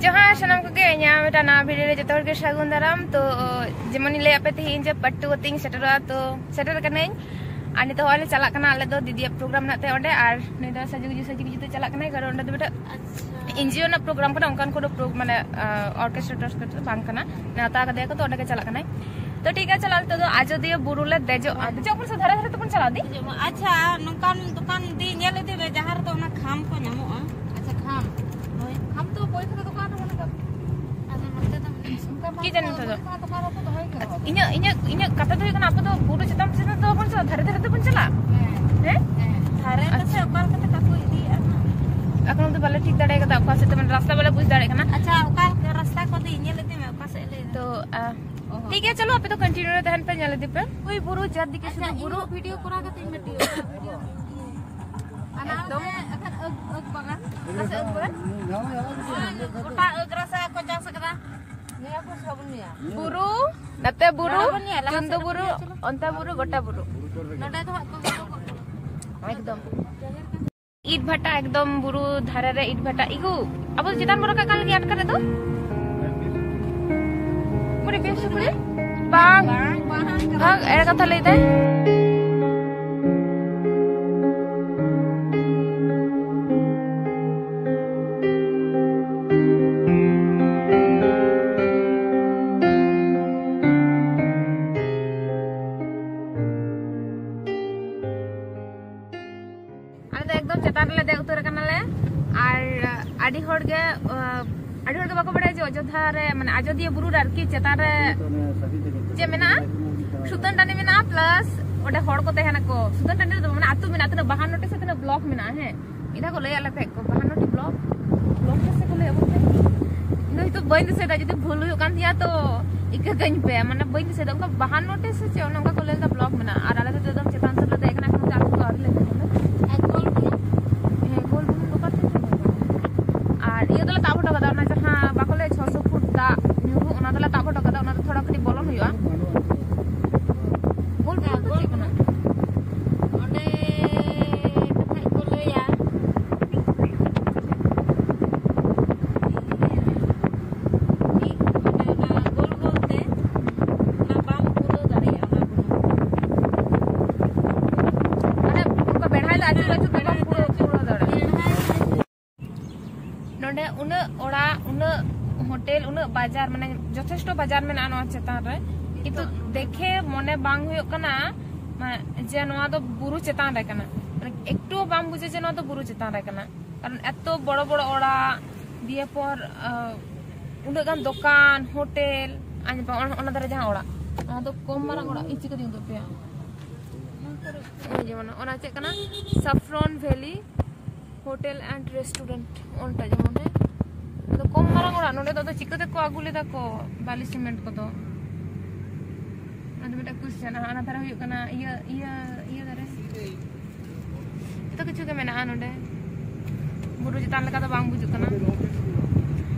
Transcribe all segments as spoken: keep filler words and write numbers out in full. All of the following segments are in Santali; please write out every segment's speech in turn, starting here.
ᱡᱚᱦᱟᱨ ᱥᱟᱱᱟᱢ ᱠᱚᱜᱮ, ᱤᱧᱟᱹᱜ ᱢᱤᱫᱴᱟᱝ ᱱᱟᱣᱟ ᱵᱷᱤᱰᱤᱭᱳ ᱨᱮ ᱡᱚᱛᱚ ᱦᱚᱲ ᱜᱮ ᱥᱟᱹᱜᱩᱱ ᱫᱟᱨᱟᱢ᱾ ᱛᱚ ᱡᱮᱢᱚᱱᱤᱧ ᱞᱟᱹᱭᱟᱫ ᱯᱮ, ᱛᱮᱦᱮᱧ ᱡᱮ ᱯᱟᱴᱴᱩ ᱠᱟᱛᱮ ᱤᱧ ᱥᱮᱴᱮᱨᱚᱜᱼᱟ, ᱛᱚ ᱥᱮᱴᱮᱨ ᱠᱟᱹᱱᱟᱹᱧ᱾ ᱟᱨ ᱱᱤᱛᱚᱜ ᱦᱚᱸᱜᱼᱚᱭ ᱞᱮ ᱪᱟᱞᱟᱜ ᱠᱟᱱᱟ, ᱟᱞᱮ ᱫᱚ ᱫᱤᱫᱤᱭᱟᱜ ᱯᱨᱳᱜᱨᱟᱢ ᱢᱮᱱᱟᱜ ᱛᱟᱭᱟ ᱚᱸᱰᱮ, ᱟᱨ ᱱᱩᱭ ᱫᱚ ᱥᱟᱡᱩ ᱜᱩᱡᱩ ᱥᱟᱡᱩ ᱜᱩᱡᱩ ᱛᱮ ᱪᱟᱞᱟᱜ ᱠᱟᱱᱟᱭ, ᱠᱟᱨᱚᱱ ᱚᱸᱰᱮ ᱫᱚ ᱢᱤᱫᱴᱟᱝ ᱮᱱᱡᱤᱳ ᱨᱮᱱᱟᱜ ᱯᱨᱳᱜᱨᱟᱢ ᱠᱟᱱᱟ, ᱚᱱᱠᱟᱱ ᱠᱳᱱᱳ ᱯᱨᱳ-, ᱢᱟᱱᱮ ᱚᱨᱠᱮᱥᱴᱨᱟ ᱴᱚᱨᱠᱮᱥᱴᱨᱟ ᱫᱚ ᱵᱟᱝ ᱠᱟᱱᱟ, ᱱᱮᱣᱛᱟ ᱠᱟᱫᱮᱭᱟ ᱠᱚ, ᱛᱚ ᱚᱸᱰᱮ ᱜᱮ ᱪᱟᱞᱟᱜ ᱠᱟᱱᱟᱭ᱾ ᱛᱚ ᱴᱷᱤᱠ ᱜᱮᱭᱟ, ᱪᱟᱞᱟᱜ ᱱᱤᱛᱚᱜ ᱫᱚ ᱟᱡᱚᱫᱤᱭᱟᱹ ᱵᱩᱨᱩ ᱞᱮ ᱫᱮᱡᱚᱜᱼᱟ᱾ ᱫᱮᱡᱚᱜ ᱵᱚᱱ ᱥᱮ ᱫᱷᱟᱨᱮ ᱫᱷᱟᱨᱮ ᱛᱮᱵᱚᱱ ᱪᱟᱞᱟᱜᱼᱟ ᱫᱤ? ᱟᱪᱪᱷᱟ, ᱱᱚᱝᱠᱟᱱ ᱫᱚᱠᱟᱱ ᱫᱤ ᱧᱮᱞ ᱤᱫᱤ ᱢᱮ, ᱡᱟᱦᱟᱸ ᱨᱮᱫᱚ ᱚᱱᱟ ᱠᱷᱟᱢ ᱠᱚ ᱧᱟᱢᱚᱜᱼᱟ᱾ ᱟᱪᱪᱷᱟ, ᱠᱷᱟᱢ᱾ ᱦᱳᱭ, ᱠᱷᱟᱢ ᱛᱚ ᱵᱳᱭ ᱠᱷᱟᱛᱟ ᱫᱚᱠᱟᱱ ᱨᱮ ᱢᱮᱱᱟᱜ ᱟᱠᱟᱫᱟ᱾ ᱟᱫᱚ ᱱᱚᱛᱮ ᱫᱚ ᱢᱮᱱᱟᱜᱼᱟ᱾ ᱚᱱᱠᱟ ᱢᱟ ᱠᱤ ᱡᱟᱹᱱᱤ ᱱᱤᱛᱚᱜ ᱫᱚ? ᱵᱳᱭ ᱠᱷᱟᱛᱟ ᱫᱚᱠᱟᱱ ᱨᱮᱠᱚ ᱫᱚᱦᱚᱭ ᱠᱟᱫᱟ᱾ ᱤᱧᱟᱹᱜ, ᱤᱧᱟᱹᱜ, ᱤᱧᱟᱹᱜ ᱠᱟᱛᱷᱟ ᱫᱚ ᱦᱩᱭᱩᱜ ᱠᱟᱱᱟ, ᱟᱯᱮ ᱫᱚ ᱵᱩᱨᱩ ᱪᱮᱛᱟᱱ ᱪᱮᱛᱟᱱ ᱫᱚ ᱵᱟᱵᱚᱱ ᱪᱟᱞᱟᱜᱼᱟ, ᱫᱷᱟᱨᱮ ᱫᱷᱟᱨᱮ ᱛᱮᱵᱚᱱ ᱪᱟᱞᱟᱜᱼᱟ᱾ ᱦᱮᱸ? ᱦᱮᱸ? ᱦᱮᱸ, ᱫᱷᱟᱨᱮ ᱟᱪ- ᱫᱚ ᱥᱮ ᱚᱠᱟ ᱞᱮᱠᱟᱛᱮ ᱠᱟᱠᱚ ᱤᱫᱤᱭᱮᱫᱼᱟ ᱱᱟᱜ? ᱮᱠᱷᱚᱱ ᱫᱚ ᱵᱟᱞᱮ ᱴᱷᱤᱠ ᱫᱟᱲᱮ ᱠᱟᱫᱟ, ᱚᱠᱟ ᱥᱮᱫ ᱛᱮ, ᱢᱟᱱᱮ ᱨᱟᱥᱛᱟ ᱵᱟᱞᱮ ᱵᱩᱡᱽ ᱫᱟᱲᱮᱭᱟᱜ ᱠᱟᱱᱟ᱾ ᱟᱪᱪᱷᱟ, ᱚᱠᱟ ᱞᱮᱠᱟ ᱨᱟᱥᱛᱟ ᱠᱚ ᱫᱤ ᱧᱮᱞ ᱤᱫᱤ ᱢᱮ, ᱚᱠᱟ ᱥᱮᱫ ᱞᱮ ᱤᱫᱤ᱾ ᱛᱚ, ᱟ, ᱚ᱾ ᱴᱷᱤᱠ ᱜᱮᱭᱟ, ᱪᱚᱞᱚ, ᱟᱯᱮ ᱫᱚ ᱠᱚᱱᱴᱤᱱᱤᱭᱩ ᱨᱮ ᱛᱟᱦᱮᱱ ᱯᱮ, ᱧᱮᱞ ᱤᱫᱤ ᱯᱮ᱾ ᱳᱭ ᱵᱩᱨᱩ ᱪᱟᱨᱫᱤᱠᱮ ᱟᱪᱪᱷᱟ, ᱥᱩᱫᱷᱩ ᱵᱩᱨᱩ᱾ ᱤᱧ ᱵᱷᱤᱰᱤᱭᱳ ᱠᱚᱨᱟᱣ ᱠᱟᱛᱮ ᱤᱧ ᱢᱤᱫᱴᱤᱡ ᱵᱷᱤᱰᱤᱭᱳ᱾ ᱟᱨ ᱮᱠᱫᱚᱢ᱾ ᱱᱚᱛᱮ ᱮᱠᱷᱟᱱ ᱟᱹᱜ, ᱟᱹᱜ ᱵᱟᱜᱟᱱ᱾ ᱚᱠᱟ ᱥᱮᱫ ᱟᱹᱜ ᱵᱟᱜᱟᱱ? ᱜᱚᱴᱟ ᱟᱹᱜ ᱨᱟᱥᱟ ᱠᱚ ᱪᱟᱥ ᱟᱠᱟᱫᱟ᱾ ᱱᱤᱭᱟᱹ ᱠᱚ ᱥᱚᱵ ᱱᱤᱭᱟᱹ᱾ ᱵᱩᱨᱩ, ᱱᱚᱛᱮ ᱵᱩᱨᱩ, ᱞᱟᱦᱟ ᱵᱚᱱ ᱧᱮᱞᱟ, ᱪᱩᱱᱫᱩ ᱵᱩᱨᱩ, ᱪᱚᱞᱚ᱾ ᱚᱱᱛᱮ ᱵᱩᱨᱩ, ᱜᱚᱴᱟ ᱵᱩᱨᱩ᱾ ᱱᱚᱰᱮ ᱫᱚ ᱦᱟᱸᱜ ᱠᱚ ᱮᱠᱫᱚᱢ᱾ ᱤᱴ ᱵᱷᱟᱴᱟ, ᱮᱠᱫᱚᱢ ᱵᱩᱨᱩ ᱫᱷᱟᱨᱮ ᱨᱮ ᱤᱴ ᱵᱷᱟᱴᱟ᱾ ᱤᱜᱩ, ᱟᱵᱚ ᱫᱚ ᱪᱮᱛᱟᱱ ᱵᱚᱱ ᱨᱟᱠᱟᱵ ᱠᱟᱱ ᱞᱟᱹᱜᱤᱫ ᱟᱴᱠᱟ ᱨᱮᱫᱚ? ᱩᱱᱤ ᱵᱤᱨ ᱥᱩᱠᱨᱤ? ᱵᱟᱝ᱾ ᱵᱟᱝ, ᱵᱟᱝ ᱠᱟᱱᱟ᱾ ᱵᱟᱝ, ᱮᱲᱮ ᱠᱟᱛᱷᱟ ᱞᱟᱹᱭ ᱫᱟᱭ᱾ ᱟᱞᱮ ᱫᱚ ᱮᱠᱫᱚᱢ ᱪᱮᱛᱟᱱ ᱨᱮᱞᱮ ᱫᱮᱡ ᱩᱛᱟᱹᱨ ᱟᱠᱟᱱᱟᱞᱮ᱾ ᱟᱨ ᱟᱹᱰᱤ ᱦᱚᱲ ᱜᱮ, ᱟᱹᱰᱤ ᱦᱚᱲ ᱜᱮ ᱵᱟᱠᱚ ᱵᱟᱲᱟᱭᱟ ᱡᱮ ᱚᱡᱳᱫᱽᱫᱷᱟ ᱨᱮ, ᱢᱟᱱᱮ ᱟᱡᱚᱫᱤᱭᱟᱹ ᱵᱩᱨᱩ ᱨᱮ ᱟᱨᱠᱤ ᱪᱮᱛᱟᱱ ᱨᱮ ᱪᱮᱫ ᱢᱮᱱᱟᱜᱼᱟ, ᱥᱩᱛᱟᱹᱱ ᱴᱟᱺᱰᱤ ᱢᱮᱱᱟᱜᱼᱟ, ᱯᱞᱟᱥ ᱚᱸᱰᱮ ᱦᱚᱲ ᱠᱚ ᱛᱟᱦᱮᱱᱟᱠᱚ᱾ ᱥᱩᱛᱟᱹᱱ ᱴᱟᱺᱰᱤ ᱨᱮᱫᱚ, ᱢᱟᱱᱮ ᱟᱹᱛᱩ ᱢᱮᱱᱟᱜᱼᱟ, ᱛᱤᱱᱟᱹᱜ ᱵᱟᱦᱟᱱᱱᱚ ᱴᱤ ᱥᱮ ᱛᱤᱱᱟᱹᱜ ᱵᱞᱚᱠ ᱢᱮᱱᱟᱜᱼᱟ᱾ ᱦᱮᱸ, ᱢᱤᱫ ᱫᱷᱟᱣ ᱠᱚ ᱞᱟᱹᱭᱟᱫ ᱞᱮ ᱛᱟᱦᱮᱸᱫ ᱠᱚ, ᱵᱟᱦᱟᱱᱱᱚ ᱴᱤ ᱵᱞᱚᱠ, ᱵᱞᱚᱠ ᱜᱮ ᱥᱮ ᱠᱚ ᱞᱟᱹᱭᱟᱫ ᱵᱚᱱ ᱛᱟᱦᱮᱸᱫ᱾ ᱤᱧ ᱫᱚ ᱱᱤᱛᱚᱜ ᱵᱟᱹᱧ ᱫᱤᱥᱟᱹᱭᱮᱫᱟ, ᱡᱩᱫᱤ ᱵᱷᱩᱞ ᱦᱩᱭᱩᱜ ᱠᱟᱱ ᱛᱤᱧᱟ ᱛᱚ ᱤᱠᱟᱹ ᱠᱟᱹᱧ ᱯᱮ, ᱢᱟᱱᱮ ᱵᱟᱹᱧ ᱫᱤᱥᱟᱹᱭᱮᱫᱟ᱾ ᱚᱱᱠᱟ ᱵᱟᱦᱟᱱᱱᱚ ᱴᱤ ᱥᱮ ᱪᱮᱫ, ᱚᱱᱮ ᱚᱱᱠᱟ ᱠᱚ ᱞᱟᱹᱭ ᱞᱮᱫᱟ ᱵᱞᱚᱠ ᱢᱮᱱᱟᱜᱼᱟ᱾ ᱟᱨ ᱟᱞᱮ ᱫᱚ ᱮᱠᱫᱚᱢ ᱪᱮᱛᱟᱱ ᱥᱮᱫ ᱞᱮ ᱫᱮᱡ ᱠᱟᱱᱟ, ᱮᱠᱷᱚᱱ ᱫᱚ ᱟᱹᱛᱩ ᱠᱚ ᱟᱹᱣᱨᱤ ᱞᱮ ᱧᱟᱢᱟ᱾ ᱟᱨ ᱜᱳᱞ ᱵᱩᱱᱩᱢ? ᱦᱮᱸ, ᱜᱳᱞ ᱵᱩᱱᱩᱢ ᱫᱚ ᱚᱠᱟ ᱴᱷᱮᱱ ᱪᱚ ᱢᱮᱱᱟᱜᱼᱟ᱾ ᱟᱨ ᱤᱭᱟᱹ ᱫᱚᱞᱮ ᱛᱟᱵ ᱦᱚᱴᱚ ᱠᱟᱫᱟ, ᱚᱱᱟ ᱡᱟᱦᱟᱸ ᱵᱟᱠᱚ ᱞᱟᱹᱭᱟ ᱪᱷᱚᱥᱚ ᱯᱷᱩᱴ ᱫᱟᱜ ᱧᱩᱨᱩ, ᱚᱱᱟ ᱫᱚᱞᱮ ᱛᱟᱵ ᱦᱚᱴᱚ ᱠᱟᱫᱟ, ᱚᱱᱟ ᱫᱚ ᱛᱷᱚᱲᱟ ᱠᱟᱹᱴᱤᱡ ᱵᱚᱞᱚᱱ ᱦᱩᱭᱩᱜᱼᱟ᱾ ᱜᱳᱞ ᱵᱩᱱᱩᱢ ᱫᱚ ᱪᱮᱫ ᱠᱟᱱᱟ? ᱚᱸᱰᱮ ᱠᱟᱛᱷᱟ ᱠᱚ ᱞᱟᱹᱭᱟ᱾ ᱩᱱᱟᱹᱜ ᱚᱲᱟᱜ, ᱩᱱᱟᱹᱜ ᱦᱳᱴᱮᱞ, ᱩᱱᱟᱹᱜ ᱵᱟᱡᱟᱨ, ᱢᱟᱱᱮ ᱡᱚᱛᱷᱮᱥᱴᱚ ᱵᱟᱡᱟᱨ ᱢᱮᱱᱟᱜᱼᱟ ᱱᱚᱣᱟ ᱪᱮᱛᱟᱱ ᱨᱮ, ᱠᱤᱱᱛᱩ ᱫᱮᱠᱷᱮ ᱢᱚᱱᱮ ᱵᱟᱝ ᱦᱩᱭᱩᱜ ᱠᱟᱱᱟ ᱢᱟ-, ᱡᱮ ᱱᱚᱣᱟ ᱫᱚ ᱵᱩᱨᱩ ᱪᱮᱛᱟᱱ ᱨᱮ ᱠᱟᱱᱟ᱾ ᱢᱟᱱᱮ ᱮᱠᱴᱩ ᱵᱟᱢ ᱵᱩᱡᱷᱟᱹᱣᱟ ᱡᱮ ᱱᱚᱣᱟ ᱫᱚ ᱵᱩᱨᱩ ᱪᱮᱛᱟᱱ ᱨᱮ ᱠᱟᱱᱟ, ᱠᱟᱨᱚᱱ ᱮᱛᱚ ᱵᱚᱲᱚ ᱵᱚᱲᱚ ᱚᱲᱟᱜ, ᱫᱤᱭᱮ ᱯᱚᱨ, ᱟᱸ, ᱩᱱᱟᱹᱜ ᱜᱟᱱ ᱫᱚᱠᱟᱱ, ᱦᱳᱴᱮᱞ, ᱟᱨ ᱚᱱᱟ, ᱚᱱᱟ ᱫᱷᱟᱨᱮ ᱡᱟᱦᱟᱸ ᱚᱲᱟᱜ, ᱚᱱᱟ ᱫᱚ ᱠᱚᱢ ᱢᱟᱨᱟᱝ ᱚᱲᱟᱜ᱾ ᱤᱧ ᱪᱤᱠᱟᱹᱛᱤᱧ ᱩᱫᱩᱜ ᱟᱯᱮᱭᱟ? ᱱᱚᱜᱼᱚᱭ ᱡᱮᱢᱚᱱ ᱚᱱᱟ ᱪᱮᱫ ᱠᱟᱱᱟ, Saffron Valley Hotel and Restaurant, ᱚᱱᱴᱟ ᱡᱮᱢᱚᱱ, ᱦᱮᱸ, ᱟᱫᱚ ᱠᱚᱢ ᱢᱟᱨᱟᱝ ᱚᱲᱟᱜ ᱱᱚᱰᱮ ᱫᱚ, ᱟᱫᱚ ᱪᱤᱠᱟᱹ ᱛᱮᱠᱚ ᱟᱹᱜᱩ ᱞᱮᱫᱟ ᱠᱚ ᱵᱟᱞᱤ ᱥᱤᱢᱮᱱᱴ ᱠᱚᱫᱚ? ᱟᱫᱚ ᱢᱤᱫᱴᱟᱝ ᱠᱩᱥᱪᱮᱱ, ᱚᱱᱟ ᱫᱷᱟᱨᱮ ᱦᱩᱭᱩᱜ ᱠᱟᱱᱟ ᱤᱭᱟᱹ, ᱤᱭᱟᱹ, ᱤᱭᱟᱹ ᱫᱟᱨᱮ, ᱡᱚᱛᱚ ᱠᱤᱪᱷᱩ ᱜᱮ ᱢᱮᱱᱟᱜᱼᱟ ᱱᱚᱰᱮ᱾ ᱵᱩᱨᱩ ᱪᱮᱛᱟᱱ ᱞᱮᱠᱟ ᱫᱚ ᱵᱟᱝ ᱵᱩᱡᱩᱜ ᱠᱟᱱᱟ᱾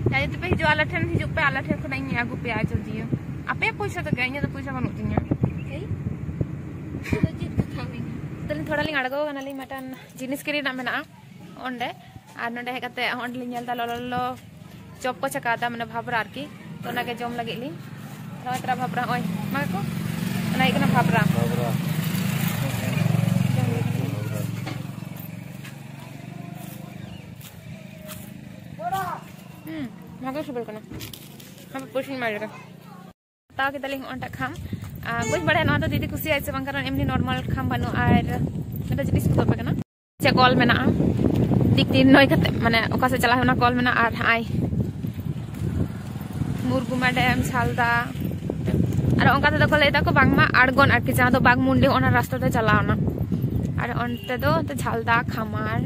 ᱡᱟᱦᱟᱸᱭ ᱡᱩᱫᱤ ᱯᱮ ᱦᱤᱡᱩᱜᱼᱟ, ᱟᱞᱮ ᱴᱷᱮᱱ ᱦᱤᱡᱩᱜ ᱯᱮ, ᱟᱞᱮ ᱴᱷᱮᱱ ᱠᱷᱚᱱᱟᱜ ᱤᱧ ᱟᱹᱜᱩ ᱯᱮᱭᱟ ᱟᱡᱚᱫᱤᱭᱟᱹ᱾ ᱟᱯᱮᱭᱟᱜ ᱯᱚᱭᱥᱟ ᱛᱮᱜᱮ, ᱤᱧᱟᱹᱜ ᱫᱚ ᱯᱚᱭᱥᱟ ᱵᱟᱹᱱᱩᱜ ᱛᱤᱧᱟ᱾ ᱮᱭ, ᱟᱫᱚ ᱪᱮᱫ ᱠᱟᱛᱷᱟ ᱦᱩᱭᱱᱟ? ᱛᱟᱦᱞᱮ ᱛᱷᱚᱲᱟ ᱞᱤᱧ ᱟᱬᱜᱚ ᱠᱟᱱᱟᱞᱤᱧ, ᱢᱤᱫᱴᱟᱝ ᱡᱤᱱᱤᱥ ᱠᱤᱨᱤᱧ ᱨᱮᱱᱟᱜ ᱢᱮᱱᱟᱜᱼᱟ ᱚᱸᱰᱮ᱾ ᱟᱨ ᱱᱚᱰᱮ ᱦᱮᱡ ᱠᱟᱛᱮ ᱚᱸᱰᱮ ᱞᱤᱧ ᱧᱮᱞ ᱮᱫᱟ ᱞᱚᱞᱚ ᱞᱚᱞᱚ ᱪᱚᱯ ᱠᱚ ᱪᱷᱟᱠᱟᱣ ᱮᱫᱟ, ᱢᱟᱱᱮ ᱵᱷᱟᱵᱽᱨᱟ ᱟᱨᱠᱤ᱾ ᱛᱚ ᱚᱱᱟᱜᱮ ᱡᱚᱢ ᱞᱟᱹᱜᱤᱫ ᱞᱤᱧ᱾ ᱱᱚᱜᱼᱚᱭ ᱛᱚᱨᱟ ᱵᱷᱟᱵᱽᱨᱟ, ᱱᱚᱜᱼᱚᱭ ᱮᱢᱟ ᱠᱚ᱾ ᱚᱱᱟ ᱦᱩᱭᱩᱜ ᱠᱟᱱᱟ ᱵᱷᱟᱵᱽᱨᱟ᱾ ᱵᱷᱟᱵᱽᱨᱟ᱾ ᱡᱚᱢ ᱞᱟᱹᱜᱤᱫ ᱞᱤᱧ᱾ ᱵᱷᱟᱵᱽᱨᱟ᱾ ᱦᱩᱸ, ᱵᱷᱟᱜᱮ ᱥᱤᱵᱤᱞ ᱠᱟᱱᱟ᱾ ᱦᱟᱯᱮ ᱯᱚᱭᱥᱟᱧ ᱮᱢᱟᱭ ᱞᱮᱜᱮ᱾ ᱦᱟᱛᱟᱣ ᱠᱮᱫᱟᱞᱤᱧ ᱦᱚᱸᱜᱼᱚᱭᱴᱟᱜ ᱠᱷᱟᱢ᱾ ᱟᱨ ᱵᱟᱹᱧ ᱵᱟᱲᱟᱭᱟ ᱱᱚᱣᱟ ᱫᱚ ᱫᱤᱫᱤ ᱠᱩᱥᱤᱭᱟᱜᱼᱟ ᱥᱮ ᱵᱟᱝ, ᱠᱟᱨᱚᱱ ᱮᱢᱱᱤ ᱱᱚᱨᱢᱟᱞ ᱠᱷᱟᱢ ᱵᱟᱹᱱᱩᱜᱼᱟ᱾ ᱟᱨ ᱢᱤᱫᱴᱟᱝ ᱡᱤᱱᱤᱥ ᱩᱫᱩᱜ ᱟᱯᱮ ᱠᱟᱱᱟ᱾ ᱪᱮᱫ ᱠᱚ ᱚᱞ ᱢᱮᱱᱟᱜᱼᱟ? ᱫᱤᱠ ᱛᱤᱱ ᱱᱚᱭ ᱠᱟᱛᱮ, ᱢᱟᱱᱮ ᱚᱠᱟ ᱥᱮᱫ ᱪᱟᱞᱟᱜ ᱦᱩᱭᱩᱜᱼᱟ, ᱚᱱᱟ ᱠᱚ ᱚᱞ ᱢᱮᱱᱟᱜᱼᱟ᱾ ᱟᱨ ᱦᱟᱸᱜᱼᱟᱭ ᱢᱩᱨᱜᱩᱢᱟ ᱰᱮᱢ, ᱥᱟᱞᱫᱟ, ᱟᱨ ᱚᱱᱠᱟ ᱛᱮᱫᱚ ᱠᱚ ᱞᱟᱹᱭ ᱫᱟᱠᱚ ᱵᱟᱝᱢᱟ ᱟᱲᱜᱚᱱ ᱟᱨᱠᱤ, ᱡᱟᱦᱟᱸ ᱫᱚ ᱵᱟᱜᱽᱢᱩᱱᱰᱤ, ᱚᱱᱟ ᱨᱟᱥᱛᱟ ᱛᱮ ᱪᱟᱞᱟᱣ ᱮᱱᱟ᱾ ᱟᱨ ᱚᱱᱛᱮ ᱫᱚ ᱚᱱᱛᱮ ᱡᱷᱟᱞᱫᱟ, ᱠᱷᱟᱢᱟᱨ,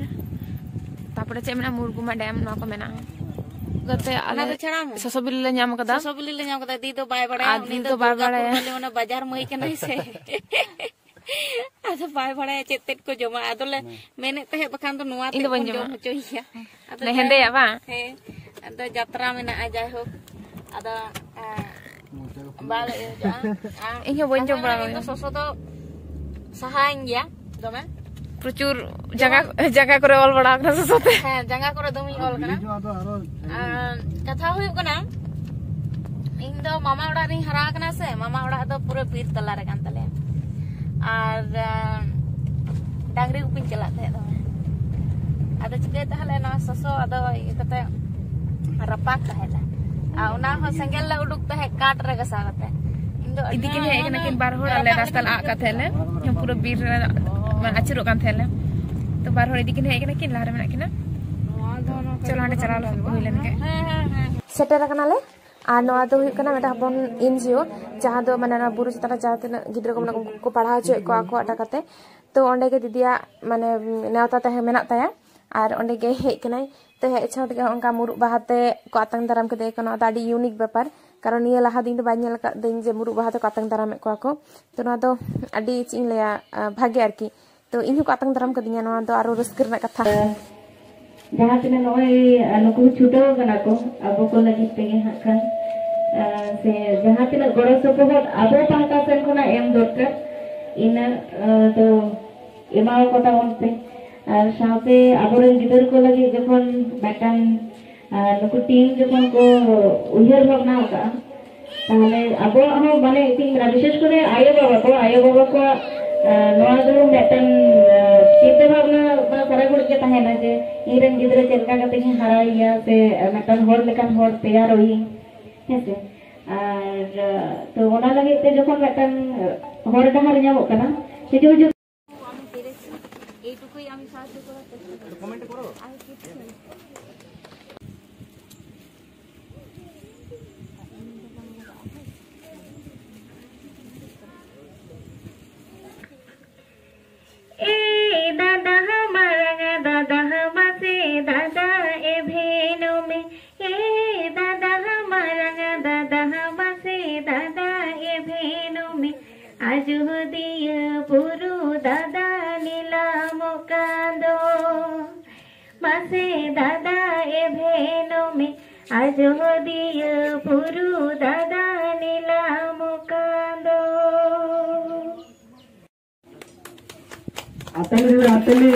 ᱛᱟᱯᱚᱨᱮ ᱪᱮᱫ ᱢᱮᱱᱟᱜᱼᱟ, ᱢᱩᱨᱜᱩᱢᱟ ᱰᱮᱢ, ᱱᱚᱣᱟ ᱠᱚ ᱢᱮᱱᱟᱜᱼᱟ᱾ ᱜᱟᱛᱮ ᱚᱱᱟ ᱟᱞᱮ ᱫᱚ ᱪᱷᱟᱲᱟ ᱦᱚᱸ᱾ ᱥᱚᱥᱚ ᱵᱤᱞᱤ ᱞᱮ ᱧᱟᱢ ᱠᱟᱫᱟ᱾ ᱥᱚᱥᱚ ᱵᱤᱞᱤ ᱞᱮ ᱧᱟᱢ ᱠᱟᱫᱟ, ᱫᱤ ᱫᱚ ᱵᱟᱭ ᱵᱟᱲᱟᱭᱟ, ᱟᱨ ᱩᱱᱤ ᱫᱤ ᱫᱚ ᱫᱚ ᱵᱟᱭ ᱫᱩᱨᱜᱟᱯᱩᱨ ᱵᱟᱲᱟᱭᱟ᱾ ᱢᱟᱞᱮ ᱚᱱᱟ ᱵᱟᱡᱟᱨ ᱢᱟᱹᱭ ᱠᱟᱱᱟᱭ ᱥᱮ᱾ ᱟᱫᱚ ᱵᱟᱭ ᱵᱟᱲᱟᱭᱟ ᱪᱮᱫ ᱛᱮᱫ ᱠᱚ ᱡᱚᱢᱟ᱾ ᱟᱫᱚᱞᱮ ᱢᱮᱱᱮᱫ ᱛᱟᱦᱮᱸᱫ ᱵᱟᱠᱷᱟᱱ ᱫᱚ ᱱᱚᱣᱟ ᱤᱧ ᱫᱚ ᱛᱮᱫ ᱵᱟᱹᱧ ᱵᱚᱱ ᱡᱚᱢ ᱡᱚᱢᱟ᱾ ᱦᱚᱪᱚᱭᱮᱭᱟ᱾ ᱟᱫᱚ ᱚᱱᱮ ᱡᱟᱭᱦᱳᱠ, ᱦᱮᱸᱫᱮᱭᱟᱜ ᱵᱟᱝ? ᱦᱮᱸ, ᱟᱫᱚ ᱡᱟᱛᱨᱟ ᱢᱮᱱᱟᱜᱼᱟ, ᱡᱟᱭᱦᱳᱠ᱾ ᱟᱫᱚ, ᱮᱸ, ᱵᱟᱞᱮ ᱤᱭᱟᱹ ᱦᱚᱪᱚᱜᱼᱟ᱾ ᱟᱨ ᱤᱧ ᱦᱚᱸ ᱵᱟᱹᱧ ᱡᱚᱢ ᱟᱫᱚ ᱵᱟᱲᱟ ᱤᱧ ᱫᱚ ᱠᱟᱫᱟ᱾ ᱥᱚᱥᱚ ᱫᱚ ᱥᱟᱦᱟᱧ ᱜᱮᱭᱟ ᱫᱚᱢᱮ᱾ ᱯᱨᱚᱪᱩᱨ ᱡᱟᱸᱜᱟ, ᱡᱟᱸᱜᱟ ᱠᱚᱨᱮ ᱚᱞ ᱵᱟᱲᱟ ᱟᱠᱟᱱᱟ ᱥᱚᱥᱚ ᱛᱮ᱾ ᱦᱮᱸ, ᱡᱟᱸᱜᱟ ᱠᱚᱨᱮ ᱫᱚᱢᱮᱧ ᱚᱞ ᱠᱟᱱᱟ᱾ ᱟᱨ ᱠᱟᱛᱷᱟ ᱦᱩᱭᱩᱜ ᱠᱟᱱᱟ, ᱤᱧ ᱫᱚ ᱢᱟᱢᱟ ᱚᱲᱟᱜ ᱨᱤᱧ ᱦᱟᱨᱟ ᱟᱠᱟᱱᱟ ᱥᱮ, ᱢᱟᱢᱟ ᱚᱲᱟᱜ ᱫᱚ ᱯᱩᱨᱟᱹ ᱵᱤᱨ ᱛᱟᱞᱟ ᱨᱮ ᱠᱟᱱ ᱛᱟᱞᱮᱭᱟ᱾ ᱟᱨ, ᱟᱸ, ᱰᱟᱝᱨᱤ ᱜᱩᱯᱤᱧ ᱪᱟᱞᱟᱜ ᱛᱟᱦᱮᱸᱫ ᱫᱚᱢᱮ᱾ ᱟᱫᱚ ᱪᱤᱠᱟᱹᱭ ᱛᱟᱦᱞᱮ ᱱᱚᱣᱟ ᱥᱚᱥᱚ, ᱟᱫᱚ ᱤᱭᱟᱹ ᱠᱟᱛᱮ ᱨᱟᱯᱟᱜ ᱛᱟᱦᱮᱸᱫ ᱞᱮ᱾ ᱟᱨ ᱚᱱᱟ ᱦᱚᱸ ᱥᱮᱸᱜᱮᱞ ᱞᱮ ᱩᱰᱩᱠ ᱛᱟᱦᱮᱸᱫ ᱠᱟᱴ ᱨᱮ ᱜᱷᱟᱥᱟᱣ ᱠᱟᱛᱮ᱾ ᱤᱧ ᱫᱚ ᱤᱫᱤ ᱠᱤᱱ ᱦᱮᱡ ᱠᱟᱱᱟ ᱠᱤᱱ ᱵᱟᱨ ᱦᱚᱲ, ᱟᱞᱮ ᱨᱟᱥᱛᱟ ᱞᱮ ᱟᱫ ᱠᱟᱫ ᱛᱟᱦᱮᱸᱫ ᱞᱮ, ᱯᱩᱨᱟᱹ ᱵᱤᱨ ᱨᱮ ᱢᱟᱱᱮ ᱟᱹᱪᱩᱨᱚᱜ ᱠᱟᱱ ᱛᱟᱦᱮᱸᱫ ᱞᱮ᱾ ᱛᱚ ᱵᱟᱨ ᱦᱚᱲ ᱤᱫᱤ ᱠᱤᱱ ᱦᱮᱡ ᱠᱟᱱᱟ ᱠᱤᱱ, ᱞᱟᱦᱟ ᱨᱮ ᱢᱮᱱᱟᱜ ᱠᱤᱱᱟ᱾ ᱪᱚᱞᱚ ᱦᱟᱸᱰᱮ ᱪᱟᱞᱟᱣ ᱞᱮᱠᱷᱟᱱ ᱠᱚ ᱦᱩᱭ ᱞᱮᱱ ᱜᱮ᱾ ᱥᱮᱴᱮᱨ ᱟᱠᱟᱱᱟᱞᱮ᱾ ᱟᱨ ᱱᱚᱣᱟ ᱫᱚ ᱦᱩᱭᱩᱜ ᱠᱟᱱᱟ ᱢᱤᱫᱴᱟᱝ ᱦᱚᱯᱚᱱ ᱮᱱ ᱡᱤ ᱳ, ᱡᱟᱦᱟᱸ ᱫᱚ ᱢᱟᱱᱮ ᱚᱱᱟ ᱵᱩᱨᱩ ᱪᱮᱛᱟᱱ ᱨᱮ ᱡᱟᱦᱟᱸ ᱛᱤᱱᱟᱹᱜ ᱜᱤᱫᱽᱨᱟᱹ ᱠᱚ ᱢᱮᱱᱟᱜ ᱠᱚᱣᱟ, ᱩᱱᱠᱩ ᱠᱚ ᱯᱟᱲᱦᱟᱣ ᱦᱚᱪᱚᱭᱮᱫ ᱠᱚᱣᱟ ᱟᱠᱚᱣᱟᱜ ᱴᱟᱠᱟ ᱛᱮ᱾ ᱛᱚ ᱚᱸᱰᱮ ᱜᱮ ᱫᱤᱫᱤᱭᱟᱜ ᱢᱟᱱᱮ ᱱᱮᱣᱛᱟ ᱛᱟᱦᱮᱸ ᱢᱮᱱᱟᱜ ᱛᱟᱭᱟ᱾ ᱟᱨ ᱚᱸᱰᱮ ᱜᱮ ᱦᱮᱡ ᱠᱟᱱᱟᱭ᱾ ᱛᱚ ᱦᱮᱡ ᱥᱟᱶ ᱛᱮᱜᱮ ᱚᱱᱠᱟ ᱢᱩᱨᱩᱫ ᱵᱟᱦᱟ ᱛᱮ ᱠᱚ ᱟᱛᱟᱝ ᱫᱟᱨᱟᱢ ᱠᱮᱫᱮᱭᱟ ᱠᱚ᱾ ᱱᱚᱣᱟ ᱫᱚ ᱟᱹᱰᱤ ᱤᱭᱩᱱᱤᱠ ᱵᱮᱯᱟᱨ, ᱠᱟᱨᱚᱱ ᱱᱤᱭᱟᱹ ᱞᱟᱦᱟ ᱫᱤᱱ ᱫᱚ ᱵᱟᱹᱧ ᱧᱮᱞ ᱟᱠᱟᱫ ᱫᱟᱹᱧ ᱡᱮ ᱢᱩᱨᱩᱫ ᱵᱟᱦᱟ ᱛᱮᱠᱚ ᱟᱛᱟᱝ ᱫᱟᱨᱟᱢᱮᱫ ᱠᱚᱣᱟ ᱠᱚ᱾ ᱛᱚ ᱱᱚᱣᱟ ᱫᱚ ᱟᱹᱰᱤ, ᱪᱮᱫ ᱤᱧ ᱞᱟᱹᱭᱟ, ᱟᱸ, ᱵᱷᱟᱜᱮ ᱟᱨᱠᱤ᱾ ᱛᱚ ᱤᱧ ᱦᱚᱸᱠᱚ ᱟᱛᱟᱝ ᱫᱟᱨᱟᱢ ᱠᱟᱫᱤᱧᱟ, ᱱᱚᱣᱟ ᱫᱚ ᱟᱨᱚ ᱨᱟᱹᱥᱠᱟᱹ ᱨᱮᱱᱟᱜ ᱠᱟᱛᱷᱟ᱾ ᱡᱟᱦᱟᱸ ᱛᱤᱱᱟᱹᱜ ᱱᱚᱜᱼᱚᱭ, ᱟᱸ, ᱱᱩᱠᱩ ᱪᱷᱩᱴᱟᱹᱣ ᱠᱟᱱᱟ ᱠᱚ ᱟᱵᱚ ᱠᱚ ᱞᱟᱹᱜᱤᱫ ᱛᱮᱜᱮ ᱦᱟᱸᱜ ᱠᱷᱟᱱ, ᱟᱸ, ᱥᱮ ᱡᱟᱦᱟᱸ ᱛᱤᱱᱟᱹᱜ ᱜᱚᱲᱚ ᱥᱚᱯᱚᱦᱚᱫ ᱟᱵᱚ ᱯᱟᱦᱴᱟ ᱥᱮᱱ ᱠᱷᱚᱱᱟᱜ ᱮᱢ ᱫᱚᱨᱠᱟᱨ, ᱤᱱᱟᱹ, ᱟᱸ, ᱫᱚ ᱮᱢᱟᱣᱟᱠᱚ ᱛᱟᱵᱚᱱ ᱯᱮ᱾ ᱟᱨ ᱥᱟᱶᱛᱮ ᱟᱵᱚᱨᱮᱱ ᱜᱤᱫᱟᱹᱨ ᱠᱚ ᱞᱟᱹᱜᱤᱫ ᱡᱚᱠᱷᱚᱱ ᱢᱤᱫᱴᱟᱝ, ᱟᱨ ᱱᱩᱠᱩ ᱴᱤᱢ ᱡᱚᱠᱷᱚᱱ ᱠᱚ ᱩᱭᱦᱟᱹᱨ ᱵᱷᱟᱵᱽᱱᱟ ᱟᱠᱟᱫᱼᱟ, ᱛᱟᱦᱚᱞᱮ ᱟᱵᱚᱣᱟᱜ ᱦᱚᱸ, ᱢᱟᱱᱮ, ᱪᱮᱫ ᱤᱧ ᱢᱮᱱᱟ, ᱵᱤᱥᱮᱥ ᱠᱚᱨᱮ ᱟᱭᱳᱼᱵᱟᱵᱟ ᱠᱚ, ᱟᱭᱳᱼᱵᱟᱵᱟ ᱠᱚᱣᱟᱜ, ᱟᱨ, ᱱᱚᱣᱟ ᱫᱚ ᱢᱤᱫᱴᱟᱝ, ᱟᱨ, ᱪᱤᱱᱛᱟᱹ ᱵᱷᱟᱵᱽᱱᱟ ᱢᱟ ᱥᱟᱨᱟ ᱜᱷᱟᱹᱲᱤᱡ ᱜᱮ ᱛᱟᱦᱮᱱᱟ ᱡᱮ ᱤᱧ ᱨᱮᱱ ᱜᱤᱫᱽᱨᱟᱹ ᱪᱮᱫ ᱞᱮᱠᱟ ᱠᱟᱛᱮ ᱤᱧ ᱦᱟᱨᱟᱭᱮᱭᱟ ᱥᱮ ᱢᱤᱫᱴᱟᱝ ᱦᱚᱲ ᱞᱮᱠᱟᱱ ᱦᱚᱲ ᱛᱮᱭᱟᱨᱚᱜ ᱤᱧ, ᱦᱮᱸ ᱥᱮ᱾ ᱟᱨ, ᱟᱨ, ᱛᱚ ᱚᱱᱟ ᱞᱟᱹᱜᱤᱫ ᱛᱮ ᱡᱚᱠᱷᱚᱱ ᱢᱤᱫᱴᱟᱝ ᱦᱚᱨ ᱰᱟᱦᱟর ᱧᱟᱢᱚᱜ ᱠᱟᱱᱟ, ᱠᱤᱪᱷᱩ ᱠᱤᱪᱷু এইটুকুই আমি সাহায্য করার চেষ্টা করব। আর কিচ্ছু না। ᱮ ᱫᱟᱫᱟ ᱢᱟᱨᱟᱝ ᱫᱟᱫᱟ ᱢᱟᱥᱮ ᱫᱟᱫᱟ ᱮ ᱵᱷᱮᱱᱩ ᱢᱮ᱾ ᱮ ᱫᱟᱫᱟ ᱢᱟᱨᱟᱝ ᱫᱟᱫᱟ ᱢᱟᱥᱮ ᱫᱟᱫᱟ ᱮ ᱵᱷᱮᱱᱩ ᱢᱮ᱾ ᱟᱡᱚᱫᱤᱭᱟᱹ ᱵᱩᱨᱩ ᱫᱟᱫᱟ ᱱᱤᱞᱟᱢᱚᱜ ᱠᱟᱱ ᱫᱚ᱾ ᱢᱟᱥᱮ ᱫᱟᱫᱟ ᱮ ᱵᱷᱮᱱᱩ ᱢᱮ᱾ ᱟᱡᱚᱫᱤᱭᱟᱹ ᱵᱩᱨᱩ ᱫᱟᱫᱟ ᱱᱤᱞᱟᱢᱚᱜ ᱠᱟᱱ ᱫᱚ᱾ ᱟᱛᱟᱞᱤ, ᱟᱛᱟᱞᱤ᱾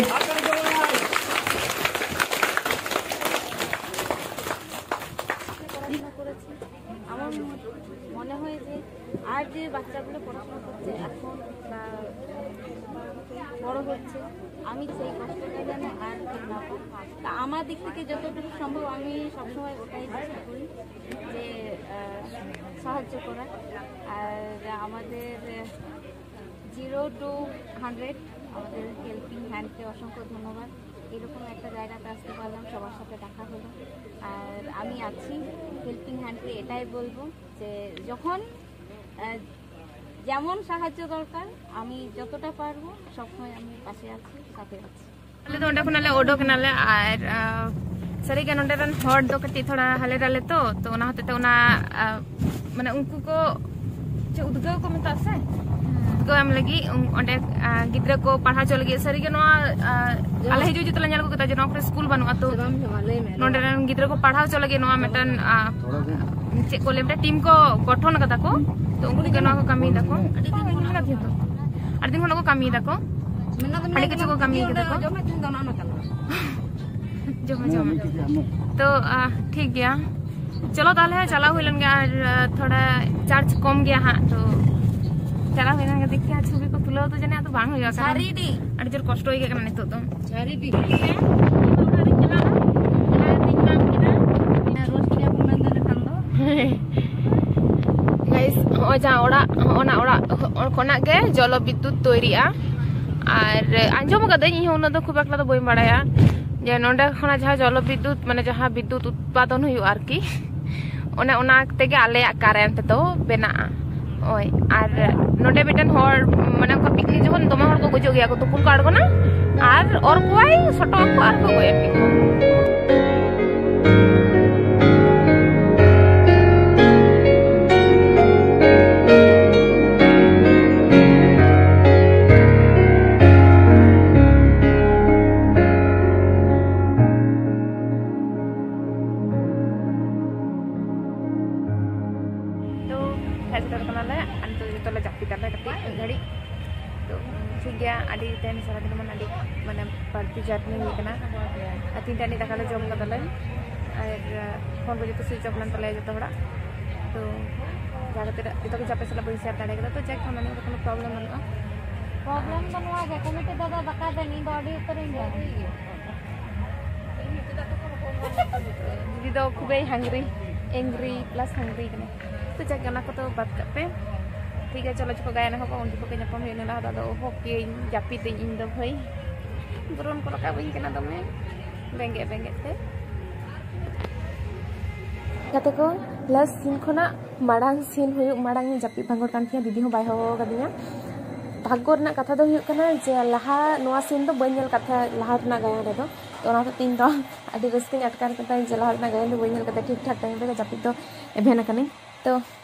মনে হয় যে আর যে বাচ্চাগুলো পড়াশোনা করছে এখন বা বড় হচ্ছে, আমি সেই কষ্টটা যেন আর না পাই। তা আমার দিক থেকে যতটুকু সম্ভব আমি সবসময় ওটাই চেষ্টা করি যে আহ, সাহায্য করার। আর আমাদের জিরো টু হান্ড্রেড আমাদের হেল্পিং হ্যান্ডকে অসংখ্য ধন্যবাদ। এরকম একটা জায়গাতে আসতে পারলাম, সবার সাথে দেখা হলো। আর আমি আছি, হেল্পিং হ্যান্ডকে এটাই বলবো যে যখন আহ, যেমন সাহায্য দরকার আমি যতটা পারবো সবসময় আমি পাশে আছি, সাথে আছি। ᱟᱞᱮ ᱫᱚ ᱚᱸᱰᱮ ᱠᱷᱚᱱᱟᱜ ᱞᱮ ᱚᱰᱚᱠ ᱮᱱᱟᱞᱮ᱾ ᱟᱨ ᱥᱟᱹᱨᱤᱜᱮ ᱱᱚᱸᱰᱮ ᱨᱮᱱ ᱦᱚᱲ ᱫᱚ ᱠᱟᱹᱴᱤᱡ ᱛᱷᱚᱲᱟ ᱦᱟᱞᱮ ᱰᱟᱞᱮ ᱛᱚ, ᱛᱚ ᱚᱱᱟ ᱦᱚᱛᱮᱡ ᱛᱮ ᱚᱱᱟ ᱢᱟᱱᱮ ᱩᱱᱠᱩ ᱠᱚ ᱪᱮᱫ ᱩᱫᱽᱜᱟᱹᱣ ᱠᱚ ᱢᱮᱛᱟᱜᱼᱟ ᱥᱮ, ᱩᱫᱽᱜᱟᱹᱣ ᱮᱢ ᱞᱟᱹᱜᱤᱫ ᱚᱸᱰᱮ ᱜᱤᱫᱽᱨᱟᱹ ᱠᱚ ᱯᱟᱲᱦᱟᱣ ᱦᱚᱪᱚ ᱞᱟᱹᱜᱤᱫ᱾ ᱥᱟᱹᱨᱤᱜᱮ ᱱᱚᱣᱟ ᱟᱞᱮ ᱦᱤᱡᱩᱜ ᱡᱚᱛᱚ ᱞᱮ ᱧᱮᱞ ᱟᱹᱜᱩ ᱠᱮᱫᱟ ᱡᱮ ᱱᱚᱣᱟ ᱠᱚᱨᱮ ᱥᱠᱩᱞ ᱵᱟᱹᱱᱩᱜᱼᱟ, ᱛᱚ ᱱᱚᱸᱰᱮ ᱨᱮᱱ ᱜᱤᱫᱽᱨᱟᱹ ᱠᱚ ᱯᱟᱲᱦᱟᱣ ᱦᱚᱪᱚ ᱞᱟᱹᱜᱤᱫ ᱱᱚᱣᱟ ᱢᱤᱫᱴᱮᱱ ᱪᱮᱫ ᱠᱚ ᱞᱟᱹᱭᱟ, ᱢᱤᱫᱴᱮᱱ ᱴᱤᱢ ᱠᱚ ᱜᱚᱴᱷᱚᱱ ᱠᱟᱫᱟ ᱠᱚ, ᱛᱚ ᱩᱱᱠᱩ ᱜᱮ ᱱᱚᱣᱟ ᱠᱚ ᱠᱟᱹᱢᱤᱭ ᱫᱟᱠᱚ᱾ ᱟᱹᱰᱤ ᱫᱤᱱ ᱠᱷᱚᱱ ᱠᱚ ᱠᱟᱹᱢᱤᱭ ᱫᱟᱠᱚ᱾ ᱟᱹᱰᱤ ᱠᱤᱪᱷᱩ ᱠᱚ ᱠᱟᱹᱢᱤᱭ ᱫᱟᱠᱚ᱾ ᱡᱚᱢᱟ, ᱡᱚᱢᱟ᱾ ᱛᱚ ᱴᱷᱤᱠ ᱜᱮᱭᱟ, ᱪᱚᱞᱚ ᱛᱟᱦᱚᱞᱮ ᱪᱟᱞᱟᱣ ᱦᱩᱭ ᱞᱮᱱ ᱜᱮ᱾ ᱟᱨ ᱛᱷᱚᱲᱟ ᱪᱟᱨᱡᱽ ᱠᱚᱢ ᱜᱮᱭᱟ ᱦᱟᱸᱜ, ᱛᱚ ᱪᱟᱞᱟᱣ ᱦᱩᱭ ᱞᱮᱱ ᱜᱮ᱾ ᱫᱮᱠᱷᱤ ᱟᱨ ᱪᱷᱚᱵᱤ ᱠᱚ ᱛᱩᱞᱟᱹᱣ ᱫᱚ ᱡᱟᱹᱱᱤᱡ ᱟᱫᱚ ᱵᱟᱝ ᱦᱩᱭᱩᱜᱼᱟ, ᱠᱟᱨᱚᱱ ᱟᱹᱰᱤ ᱡᱳᱨ ᱠᱚᱥᱴᱚ ᱟᱹᱭᱠᱟᱹᱜ ᱠᱟᱱᱟ ᱱᱤᱛᱚᱜ ᱫᱚ᱾ ᱥᱟᱹᱨᱤ ᱜᱮ᱾ ᱚᱲᱟᱜ ᱨᱤᱧ ᱪᱟᱞᱟᱣ ᱮᱱᱟ, ᱟᱨ ᱨᱤᱧ ᱧᱟᱢ ᱠᱮᱫᱟ᱾ ᱨᱳᱥᱴ ᱜᱮᱭᱟ ᱠᱚ ᱢᱮᱱᱫᱟ ᱱᱤᱛᱚᱝ ᱫᱚ᱾ ᱜᱟᱭᱤᱥ, ᱦᱚᱸᱜᱼᱚᱭ ᱡᱟᱦᱟᱸ ᱚᱲᱟᱜ, ᱦᱚᱸᱜᱼᱚ ᱱᱟ ᱚᱲᱟᱜ ᱠᱷᱚᱱᱟᱜ ᱜᱮ ᱡᱚᱞᱚ ᱵᱤᱫᱽᱫᱩᱛ ᱛᱳᱭᱨᱤᱜᱼᱟ᱾ ᱟᱨ ᱟᱸᱡᱚᱢ ᱟᱠᱟᱫᱟᱹᱧ, ᱤᱧ ᱦᱚᱸ ᱩᱱᱟᱹᱜ ᱫᱚ ᱠᱷᱩᱵ ᱮᱠᱴᱟ ᱫᱚ ᱵᱟᱹᱧ ᱵᱟᱲᱟᱭᱟ, ᱡᱮ ᱱᱚᱸᱰᱮ ᱠᱷᱚᱱᱟᱜ ᱡᱟᱦᱟᱸ ᱡᱚᱞᱚ ᱵᱤᱫᱽᱫᱩᱛ, ᱢᱟᱱᱮ ᱡᱟᱦᱟᱸ ᱵᱤᱫᱽᱫᱩᱛ ᱩᱛᱯᱟᱫᱚᱱ ᱦᱩᱭᱩᱜᱼᱟ ᱟᱨᱠᱤ, ᱚᱱᱮ ᱚᱱᱟ ᱛᱮᱜᱮ ᱟᱞᱮᱭᱟᱜ ᱠᱟᱨᱮᱱᱴ ᱫᱚ ᱵᱮᱱᱟᱜᱼᱟ᱾ ᱳᱭ, ᱟᱨ ᱱᱚᱸᱰᱮ ᱢᱤᱫᱴᱮᱱ ᱦᱚᱲ, ᱢᱟᱱᱮ ᱚᱱᱠᱟ ᱯᱤᱠᱱᱤᱠ ᱡᱚᱠᱷᱚᱱ ᱫᱚᱢᱮ ᱦᱚᱲ ᱠᱚ ᱜᱩᱡᱩᱜ ᱜᱮᱭᱟ ᱠᱚ, ᱛᱩᱯᱩᱱ ᱠᱚ ᱟᱬᱜᱚᱱᱟ ᱟᱨ ᱚᱨ ᱠᱚᱣᱟᱭ, ᱥᱚᱴᱚᱜ ᱟᱠᱚ ᱟᱨ ᱠᱚ ᱜᱚᱡ ᱮᱫ ᱠᱚᱣᱟ᱾ ᱛᱚ, ᱦᱮᱡ ᱥᱮᱴᱮᱨ ᱠᱟᱱᱟᱞᱮ ᱟᱨ ᱱᱤᱛᱚᱜ ᱡᱚᱛᱚ ᱞᱮ ᱡᱟᱹᱯᱤᱫ ᱟᱞᱮ ᱠᱟᱹᱴᱤᱡ ᱢᱤᱫ ᱜᱷᱟᱹᱲᱤᱡ᱾ ᱛᱚ, ᱴᱷᱤᱠ ᱜᱮᱭᱟ, ᱟᱹᱰᱤ ᱛᱮᱦᱮᱧ ᱥᱟᱨᱟᱫᱤᱱ ᱢᱟᱱᱮ ᱟᱹᱰᱤ ᱢᱟᱱᱮ ᱵᱟᱹᱲᱛᱤ ᱡᱟᱨᱱᱤ ᱦᱩᱭ ᱠᱟᱱᱟ᱾ ᱟᱨ ᱛᱤᱱᱴᱟ ᱨᱤᱱᱤᱡ ᱫᱟᱠᱟ ᱞᱮ ᱡᱚᱢ ᱠᱟᱫᱟᱞᱮ, ᱟᱨ ᱯᱷᱳᱱ ᱠᱚ ᱡᱚᱛᱚ ᱥᱩᱭᱤᱪ ᱚᱯᱷ ᱞᱮᱱ ᱛᱟᱞᱮᱭᱟ ᱡᱚᱛᱚ ᱦᱚᱲᱟᱜ᱾ ᱛᱚ ᱡᱟᱦᱟᱸ ᱠᱷᱟᱹᱛᱤᱨ ᱡᱚᱛᱚ ᱠᱤᱪᱷᱩ ᱟᱯᱮ ᱥᱟᱞᱟᱜ ᱵᱟᱹᱧ ᱥᱮᱭᱟᱨ ᱫᱟᱲᱮ ᱠᱟᱫᱟ᱾ ᱛᱚ ᱡᱟᱠ, ᱚᱱᱟ ᱱᱤᱭᱮ ᱫᱚ ᱠᱳᱱᱳ ᱯᱨᱚᱵᱞᱮᱢ ᱵᱟᱹᱱᱩᱜᱼᱟ᱾ ᱯᱨᱚᱵᱞᱮᱢ ᱫᱚ ᱱᱚᱣᱟ ᱜᱮ, ᱠᱚᱢᱤᱴᱤ ᱫᱟᱫᱟ ᱫᱟᱠᱟ ᱫᱮᱱ, ᱤᱧ ᱫᱚ ᱟᱹᱰᱤ ᱩᱛᱟᱹᱨᱤᱧ ᱡᱚᱢ᱾ ᱫᱤᱫᱤ ᱫᱚ ᱠᱷᱩᱵᱮᱭ ᱦᱟᱝᱨᱤ, ᱮᱝᱨᱤ ᱯᱞᱟᱥ ᱦᱟᱝᱨᱤ ᱠᱟᱱᱟᱭ᱾ ᱛᱚ ᱡᱟᱠ, ᱚᱱᱟ ᱠᱚᱫᱚ ᱵᱟᱫ ᱠᱟᱜ ᱯᱮ᱾ ᱴᱷᱤᱠ ᱜᱮᱭᱟ, ᱪᱚᱞᱚ, ᱡᱚᱠᱷᱚᱱ ᱜᱟᱭᱟᱱ ᱮᱦᱚᱵᱚᱜᱼᱟ, ᱩᱱ ᱡᱚᱠᱷᱚᱱ ᱜᱮ ᱧᱟᱯᱟᱢ ᱦᱩᱭᱩᱜᱼᱟ᱾ ᱤᱱᱟᱹ ᱞᱟᱦᱟ ᱫᱚ ᱟᱫᱚ ᱚᱦᱚ ᱠᱮᱭᱟᱹᱧ, ᱡᱟᱹᱯᱤᱫᱟᱹᱧ ᱤᱧ ᱫᱚ ᱵᱷᱟᱹᱭ᱾ ᱵᱚᱨᱚᱱ ᱠᱚ ᱨᱟᱠᱟᱵ ᱤᱧ ᱠᱟᱱᱟ ᱫᱚᱢᱮ, ᱵᱮᱸᱜᱮᱫ ᱵᱮᱸᱜᱮᱫ ᱛᱮ᱾ ᱜᱟᱛᱮ ᱠᱚ, ᱞᱟᱥᱴ ᱥᱤᱱ ᱠᱷᱚᱱᱟᱜ ᱢᱟᱲᱟᱝ ᱥᱤᱱ ᱦᱩᱭᱩᱜ ᱢᱟᱲᱟᱝ ᱤᱧ ᱡᱟᱹᱯᱤᱫ ᱵᱷᱟᱸᱜᱚᱲ ᱠᱟᱱ ᱛᱤᱧᱟ, ᱫᱤᱫᱤ ᱦᱚᱸ ᱵᱟᱭ ᱦᱚᱦᱚ ᱟᱠᱟᱫᱤᱧᱟ᱾ ᱵᱷᱟᱜᱽᱜᱚ ᱨᱮᱱᱟᱜ ᱠᱟᱛᱷᱟ ᱫᱚ ᱦᱩᱭᱩᱜ ᱠᱟᱱᱟ ᱡᱮ ᱞᱟᱦᱟ ᱱᱚᱣᱟ ᱥᱤᱱ ᱫᱚ ᱵᱟᱹᱧ ᱧᱮᱞ ᱠᱟᱫ ᱛᱟᱦᱮᱸᱫ, ᱞᱟᱦᱟ ᱨᱮᱱᱟᱜ ᱜᱟᱭᱟᱱ ᱨᱮᱫᱚ᱾ ᱛᱚ ᱚᱱᱟ ᱦᱚᱛᱮᱡ ᱛᱮ ᱤᱧ ᱫᱚ ᱟᱹᱰᱤ ᱨᱟᱹᱥᱠᱟᱹᱧ ᱟᱴᱠᱟᱨ ᱠᱮᱫᱟ ᱡᱮ ᱞᱟᱦᱟ ᱨᱮᱱᱟᱜ ᱜᱟᱭᱟᱱ ᱫᱚ ᱵᱟᱹᱧ ᱧᱮᱞ ᱠᱟᱫᱟ ᱴᱷᱤᱠ ᱴᱷᱟᱠ ᱴᱟᱭᱤᱢ ᱨᱮᱜᱮ ᱡᱟᱹᱯᱤᱫ ᱫᱚ ᱮᱵᱷᱮᱱ ᱟᱠᱟᱱᱟᱹᱧ᱾ ᱛᱚ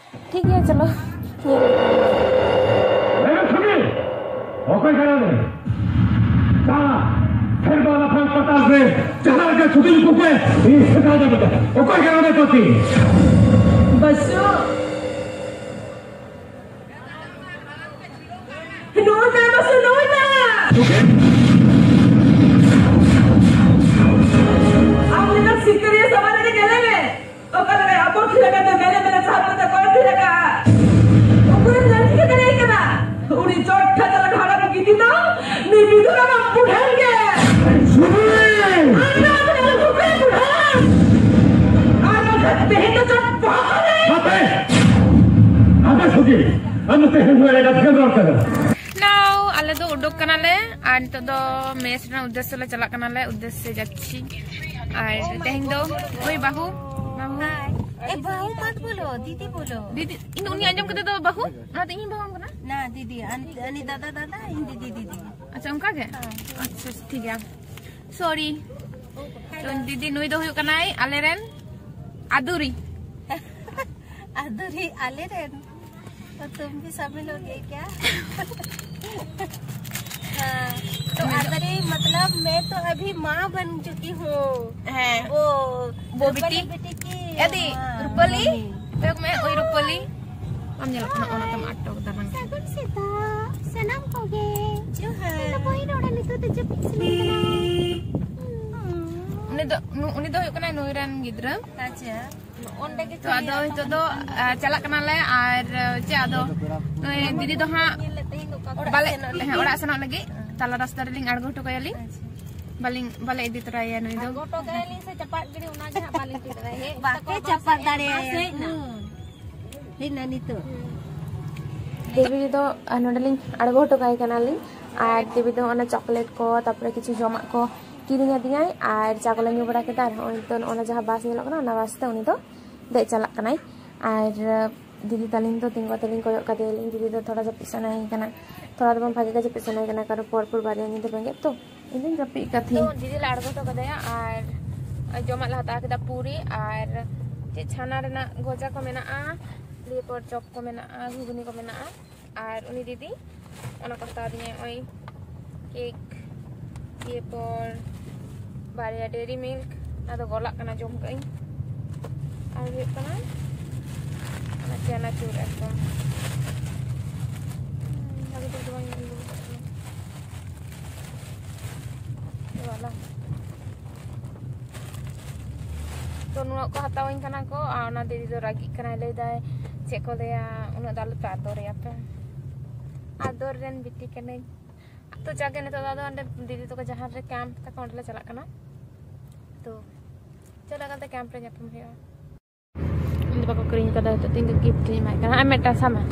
ᱴᱷᱤᱠ ᱜᱮᱭᱟ, ᱪᱚᱞᱚ ᱧᱮᱞ᱾ ᱮ ᱥᱟᱢᱤ, ᱚᱠᱚᱭ ᱠᱟᱱᱟ ᱞᱮ? ᱪᱟᱞᱟ, ᱥᱮᱨᱢᱟ ᱞᱟᱯᱷᱟᱝ ᱯᱟᱛᱟᱞ ᱨᱮ ᱡᱟᱦᱟᱸ ᱨᱮᱜᱮ ᱥᱩᱫᱤᱱ ᱠᱚᱜᱮ ᱤᱧ ᱥᱮᱸᱫᱽᱨᱟ ᱧᱟᱢ ᱮᱫᱟ᱾ ᱚᱠᱚᱭ ᱠᱟᱱᱟ ᱞᱮ ᱯᱟᱹᱛᱤ? ᱵᱟᱹᱥᱩ᱾ ᱱᱩᱭ ᱢᱮ ᱵᱟᱹᱥᱩ, ᱱᱩᱭ ᱢᱮ᱾ ᱟᱢ ᱞᱮᱠᱟ ᱥᱤᱠᱟᱹᱨᱤᱭᱟᱹ ᱥᱟᱢᱟᱝ ᱨᱮ ᱧᱮᱞᱮ ᱢᱮ᱾ ᱚᱠᱟ ᱞᱮᱠᱟᱭ ᱟᱵᱚᱨ ᱛᱷᱤᱨ ᱟᱠᱟᱱ ᱫᱚ ᱢᱮᱱᱮ ᱢᱮᱱᱮ ᱡᱟᱦᱟᱸ ᱞᱮᱠᱟ ᱠᱚᱭ ᱛᱷᱤᱨ ᱟᱠᱟᱫᱼᱟ᱾ ᱩᱠᱩᱨᱮᱢ ᱧᱮᱞ ᱴᱷᱤᱠᱟᱹ ᱫᱟᱲᱮᱭᱟᱭ ᱠᱟᱱᱟ? ᱩᱱᱤ ᱪᱚᱴ ᱠᱷᱟᱪᱟᱞᱟᱜ ᱦᱟᱲᱟᱢ ᱜᱤᱫᱤ ᱫᱚ ᱱᱩᱭ ᱵᱤᱫᱩᱨᱟᱢ ᱵᱩᱰᱷᱟᱹᱱ ᱜᱮ᱾ ᱥᱩᱱᱤ! ᱟᱨ ᱱᱚᱣᱟ ᱫᱚ ᱵᱩᱰᱷᱟᱹᱱ! ᱟᱨ ᱵᱟᱝᱠᱷᱟᱱ ᱛᱮᱦᱮᱧ ᱫᱚ ᱪᱚᱴ ᱯᱚᱦᱚᱵ ᱨᱮ! ᱦᱟᱯᱮ! ᱦᱟᱯᱮ ᱥᱩᱜᱤ! ᱟᱢ ᱫᱚ ᱛᱮᱦᱮᱧ ᱦᱚᱸ ᱮᱴᱟᱜ ᱜᱮᱢ ᱨᱚᱲ ᱠᱟᱱᱟ᱾ Now ᱟᱞᱮ ᱫᱚ ᱩᱰᱩᱠ ᱠᱟᱱᱟᱞᱮ ᱟᱨ ᱱᱤᱛᱚᱜ ᱫᱚ ᱢᱮᱥ ᱨᱮᱱᱟᱜ ᱩᱫᱽᱫᱮᱥᱥᱚ ᱞᱮ ᱪᱟᱞᱟᱜ ᱠᱟᱱᱟᱞᱮ, ᱩᱫᱽᱫᱮᱥᱥᱚ ᱡᱟᱪᱪᱷᱤ᱾ ᱟᱨ ᱛᱮᱦᱮᱧ ᱫᱚ ᱳᱭ ᱵᱟᱹᱦᱩ, ᱵᱟᱹᱦᱩ᱾ ᱦᱟᱭ᱾ ᱮ, ᱵᱟᱹᱦᱩ ᱢᱟᱛ ᱵᱚᱞᱚ, ᱫᱤᱫᱤ ᱵᱚᱞᱚ᱾ ᱫᱤᱫᱤ, ᱤᱧ ᱫᱚ ᱩᱱᱤ ᱟᱸᱡᱚᱢ ᱠᱟᱛᱮ ᱫᱚ ᱵᱟᱹᱦᱩ, ᱚᱱᱟᱛᱮ ᱤᱧ ᱵᱟᱹᱦᱩ ᱟᱢ ᱠᱟᱱᱟ᱾ ᱱᱟ, ᱫᱤᱫᱤ, ᱟᱱ-, ᱟᱱᱤ ᱫᱟᱫᱟ, ᱫᱟᱫᱟ, ᱤᱧ ᱫᱤᱫᱤ, ᱫᱤᱫᱤ᱾ ᱟᱪᱪᱷᱟ, ᱚᱱᱠᱟ ᱜᱮ? ᱦᱮᱸ᱾ ᱟᱪᱪᱷᱟ, ᱴᱷᱤᱠ ᱜᱮᱭᱟ᱾ Sorry᱾ ᱦᱮᱞᱳ᱾ ᱛᱚ, ᱫᱤᱫᱤ, ᱱᱩᱭ ᱫᱚ ᱦᱩᱭᱩᱜ ᱠᱟᱱᱟᱭ ᱟᱞᱮᱨᱮᱱ ᱟᱫᱩᱨᱤ᱾ ᱟᱫᱩᱨᱤ ᱟᱞᱮᱨᱮᱱ? तो तुम भी शामिल हो गए क्या? हाँ, तो मैं तो अदरी मतलब मैं तो अभी माँ बन चुकी हूँ। ᱦᱮᱸ᱾ वो वो रूपाली बेटी। बेटी की, ᱮᱫᱤ, हाँ, रूपाली? मम्मी। ᱛᱚ ᱢᱮ ᱳᱭ रूपाली᱾ ᱟᱢ ᱧᱮᱞᱚᱜ ᱠᱟᱱᱟ ᱚᱱᱟ ᱛᱟᱢ ᱟᱴᱚᱠ ᱫᱟᱱᱟᱝ᱾ ᱥᱟᱹᱜᱩᱱ ᱥᱮᱛᱟᱜ ᱥᱟᱱᱟᱢ ᱠᱚᱜᱮ᱾ ᱡᱚᱦᱟᱨ᱾ ᱤᱧ ᱫᱚ ᱵᱟᱹᱧ ᱨᱚᱲᱟ, ᱱᱤᱛᱚᱜ ᱫᱚ ᱡᱟᱹᱯᱤᱫ ᱥᱟᱱᱟᱧ ᱠᱟᱱᱟ᱾ ᱩᱱᱤ ᱫᱚ, ᱩᱱᱤ ᱫᱚ ᱦᱩᱭᱩᱜ ᱠᱟᱱᱟᱭ ᱱᱩᱭ ᱨᱮᱱ ᱜᱤᱫᱽᱨᱟᱹ᱾ ᱟᱪᱪᱷᱟ᱾ ᱚᱸᱰᱮ ᱜᱮ ᱛᱚ ᱟᱫᱚ ᱱᱤᱛᱚᱜ ᱫᱚ ᱟᱨ ᱪᱟᱞᱟᱜ ᱠᱟᱱᱟᱞᱮ᱾ ᱟᱨ ᱪᱮᱫ ᱟᱫᱚ ᱱᱩᱭ ᱫᱤᱫᱤ ᱫᱚ ᱦᱟᱸᱜ ᱧᱮᱞ ᱞᱮᱫ ᱛᱟᱦᱮᱸᱧ ᱫᱚ ᱚᱠᱟ ᱠᱚ ᱵᱟᱞᱮ ᱥᱮᱱᱚᱜ ᱞᱟᱹᱜᱤᱫ᱾ ᱦᱮᱸ, ᱚᱲᱟᱜ ᱥᱮᱱᱚᱜ ᱞᱟᱹᱜᱤᱫ ᱛᱟᱞᱟ ᱨᱟᱥᱛᱟ ᱨᱮᱞᱤᱧ ᱟᱬᱜᱚ ᱦᱚᱴᱚ ᱠᱟᱭᱟᱞᱤᱧ᱾ ᱟᱪᱪᱷᱟ᱾ ᱵᱟᱹᱞᱤᱧ ᱵᱟᱞᱮ ᱤᱫᱤ ᱛᱚᱨᱟᱭᱮᱭᱟ ᱱᱩᱭ ᱫᱚ᱾ ᱜᱚᱴᱚ ᱠᱟᱭᱟᱞᱤᱧ ᱥᱮ ᱪᱟᱯᱟᱫ ᱜᱤᱰᱤ, ᱚᱱᱟ ᱜᱮ ᱦᱟᱸᱜ ᱵᱟᱹᱞᱤᱧ ᱴᱷᱤᱠ ᱫᱟᱲᱮᱭᱟᱜᱼᱟ᱾ ᱦᱮᱡ ᱵᱟᱯᱮ ᱛᱟᱠᱚ ᱪᱟᱯᱟᱫ ᱥᱮ ᱫᱟᱲᱮᱭᱟᱭᱟ᱾ ᱦᱮᱸ᱾ ᱦᱮᱡ ᱱᱟ ᱱᱤᱛᱚᱜ᱾ ᱫᱮᱵᱤ ᱫᱚ ᱟᱨ ᱱᱚᱰᱮᱞᱤᱧ ᱟᱬᱜᱚ ᱦᱚᱴᱚ ᱠᱟᱭ ᱠᱟᱱᱟᱞᱤᱧ᱾ ᱟᱨ ᱫᱮᱵᱤ ᱫᱚ ᱚᱱᱟ ᱪᱚᱠᱞᱮᱴ ᱠᱚ, ᱛᱟᱨᱯᱚᱨᱮ ᱠᱤᱪᱷᱩ ᱡᱚᱢᱟᱜ ᱠᱚ ᱠᱤᱨᱤᱧ ᱟᱹᱫᱤᱧᱟᱭ᱾ ᱟᱨ ᱪᱟ ᱠᱚᱞᱮ ᱧᱩ ᱵᱟᱲᱟ ᱠᱮᱫᱟ᱾ ᱟᱨ ᱦᱚᱸᱜᱼᱚᱭ ᱱᱤᱛᱚᱜ ᱱᱚᱜᱼᱚ ᱱᱟ ᱡᱟᱦᱟᱸ ᱵᱟᱥ ᱧᱮᱞᱚᱜ ᱠᱟᱱᱟ, ᱚᱱᱟ ᱵᱟᱥ ᱛᱮ ᱩᱱᱤ ᱫᱚ ᱫᱮᱡ ᱪᱟᱞᱟᱜ ᱠᱟᱱᱟᱭ᱾ ᱟᱨ ᱫᱤᱫᱤ ᱛᱟᱹᱞᱤᱧ ᱫᱚ ᱛᱤᱸᱜᱩ ᱠᱟᱛᱮ ᱞᱤᱧ ᱠᱚᱭᱚᱜ ᱠᱟᱫᱮᱭᱟᱞᱤᱧ᱾ ᱫᱤᱫᱤ ᱫᱚ ᱛᱷᱚᱲᱟ ᱡᱟᱹᱯᱤᱫ ᱥᱟᱱᱟᱭᱮ ᱠᱟᱱᱟ, ᱛᱷᱚᱲᱟ ᱫᱚ ᱵᱟᱝ ᱵᱷᱟᱜᱮ ᱜᱮ ᱡᱟᱹᱯᱤᱫ ᱥᱟᱱᱟᱭᱮ ᱠᱟᱱᱟ, ᱠᱟᱨᱚᱱ ᱯᱚᱨ ᱯᱚᱨ ᱵᱟᱨᱭᱟ ᱧᱤᱫᱟᱹ ᱵᱮᱸᱜᱮᱫ ᱛᱚ᱾ ᱤᱧ ᱫᱚᱧ ᱡᱟᱹᱯᱤᱫ ᱠᱟᱫ ᱛᱟᱦᱮᱸᱧ᱾ ᱫᱤᱫᱤ ᱞᱮ ᱟᱬᱜᱚ ᱦᱚᱴᱚ ᱠᱟᱫᱮᱭᱟ᱾ ᱟᱨ ᱡᱚᱢᱟᱜ ᱞᱮ ᱦᱟᱛᱟᱣ ᱠᱮᱫᱟ, ᱯᱩᱨᱤ ᱟᱨ ᱪᱮᱫ ᱪᱷᱟᱱᱟ ᱨᱮᱱᱟᱜ ᱜᱚᱡᱟ ᱠᱚ ᱢᱮᱱᱟᱜᱼᱟ, ᱫᱤᱭᱮ ᱯᱚᱨ ᱪᱚᱯ ᱠᱚ ᱢᱮᱱᱟᱜᱼᱟ, ᱜᱷᱩᱜᱽᱱᱤ ᱠᱚ ᱢᱮᱱᱟᱜᱼᱟ᱾ ᱟᱨ ᱩᱱᱤ ᱫᱤᱫᱤ ᱚᱱᱟ ᱠᱚ ᱦᱟᱛᱟᱣ ᱟᱹᱫᱤᱧᱟᱭ, ᱱᱚᱜᱼᱚᱭ ᱠᱮᱠ, ᱫᱤᱭᱮ ᱯᱚᱨ ᱵᱟᱨᱭᱟ ᱰᱮᱨᱤ ᱢᱤᱞᱠ, ᱚᱱᱟ ᱫᱚ ᱜᱚᱞᱟᱜ ᱠᱟᱱᱟ, ᱡᱚᱢ ᱠᱟᱜ ᱟᱹᱧ᱾ ᱟᱨ ᱦᱩᱭᱩᱜ ᱠᱟᱱᱟ ᱚᱱᱟ ᱪᱟᱱᱟᱪᱩᱨ ᱮᱠᱫᱚᱢ᱾ ᱦᱩᱸ, ᱵᱷᱟᱜᱮ ᱴᱷᱤᱠ ᱫᱚ ᱵᱟᱝ ᱧᱮᱞ ᱧᱟᱢᱚᱜ ᱠᱟᱱᱟ᱾ ᱮ ᱵᱟᱵᱟ᱾ ᱛᱚ ᱱᱚᱣᱟ ᱠᱚ ᱦᱟᱛᱟᱣᱟᱹᱧ ᱠᱟᱱᱟ ᱠᱚ, ᱟᱨ ᱚᱱᱟ ᱫᱤᱫᱤ ᱫᱚ ᱨᱟᱹᱜᱤᱜ ᱠᱟᱱᱟᱭ, ᱞᱟᱹᱭ ᱫᱟᱭ ᱪᱮᱫ ᱠᱚ ᱞᱟᱹᱭᱟ, ᱩᱱᱟᱹᱜ ᱫᱚ ᱟᱞᱚᱯᱮ ᱟᱫᱚᱨᱮᱭᱟ ᱯᱮ, ᱟᱫᱚᱨ ᱨᱮᱱ ᱵᱤᱴᱤ ᱠᱟᱹᱱᱟᱹᱧ᱾ ᱛᱚ ᱡᱟᱜᱮ ᱱᱤᱛᱚᱜ ᱫᱚ ᱟᱫᱚ ᱚᱸᱰᱮ ᱫᱤᱫᱤ ᱛᱟᱠᱚ ᱡᱟᱦᱟᱸ ᱨᱮ ᱠᱮᱢᱯ ᱛᱟᱠᱚ, ᱚᱸᱰᱮ ᱞᱮ ᱪᱟᱞᱟᱜ ᱠᱟᱱᱟ᱾ ᱛᱚ ᱪᱚᱞᱚ ᱮᱠᱟᱞᱛᱮ ᱠᱮᱢᱯ ᱨᱮ ᱧᱟᱯᱟᱢ ᱦᱩᱭᱩᱜᱼᱟ᱾ ᱤᱧ ᱫᱚ ᱵᱟᱠᱚ ᱠᱤᱨᱤᱧ ᱠᱟᱫᱟ, ᱱᱤᱛᱚᱜ ᱫᱚ ᱤᱧ ᱫᱚ ᱜᱤᱯᱷᱴ ᱤᱧ ᱮᱢᱟᱭ ᱠᱟᱱᱟ᱾ ᱟᱨ ᱢᱤᱫᱴᱟᱝ ᱥᱟᱵ ᱢᱮ,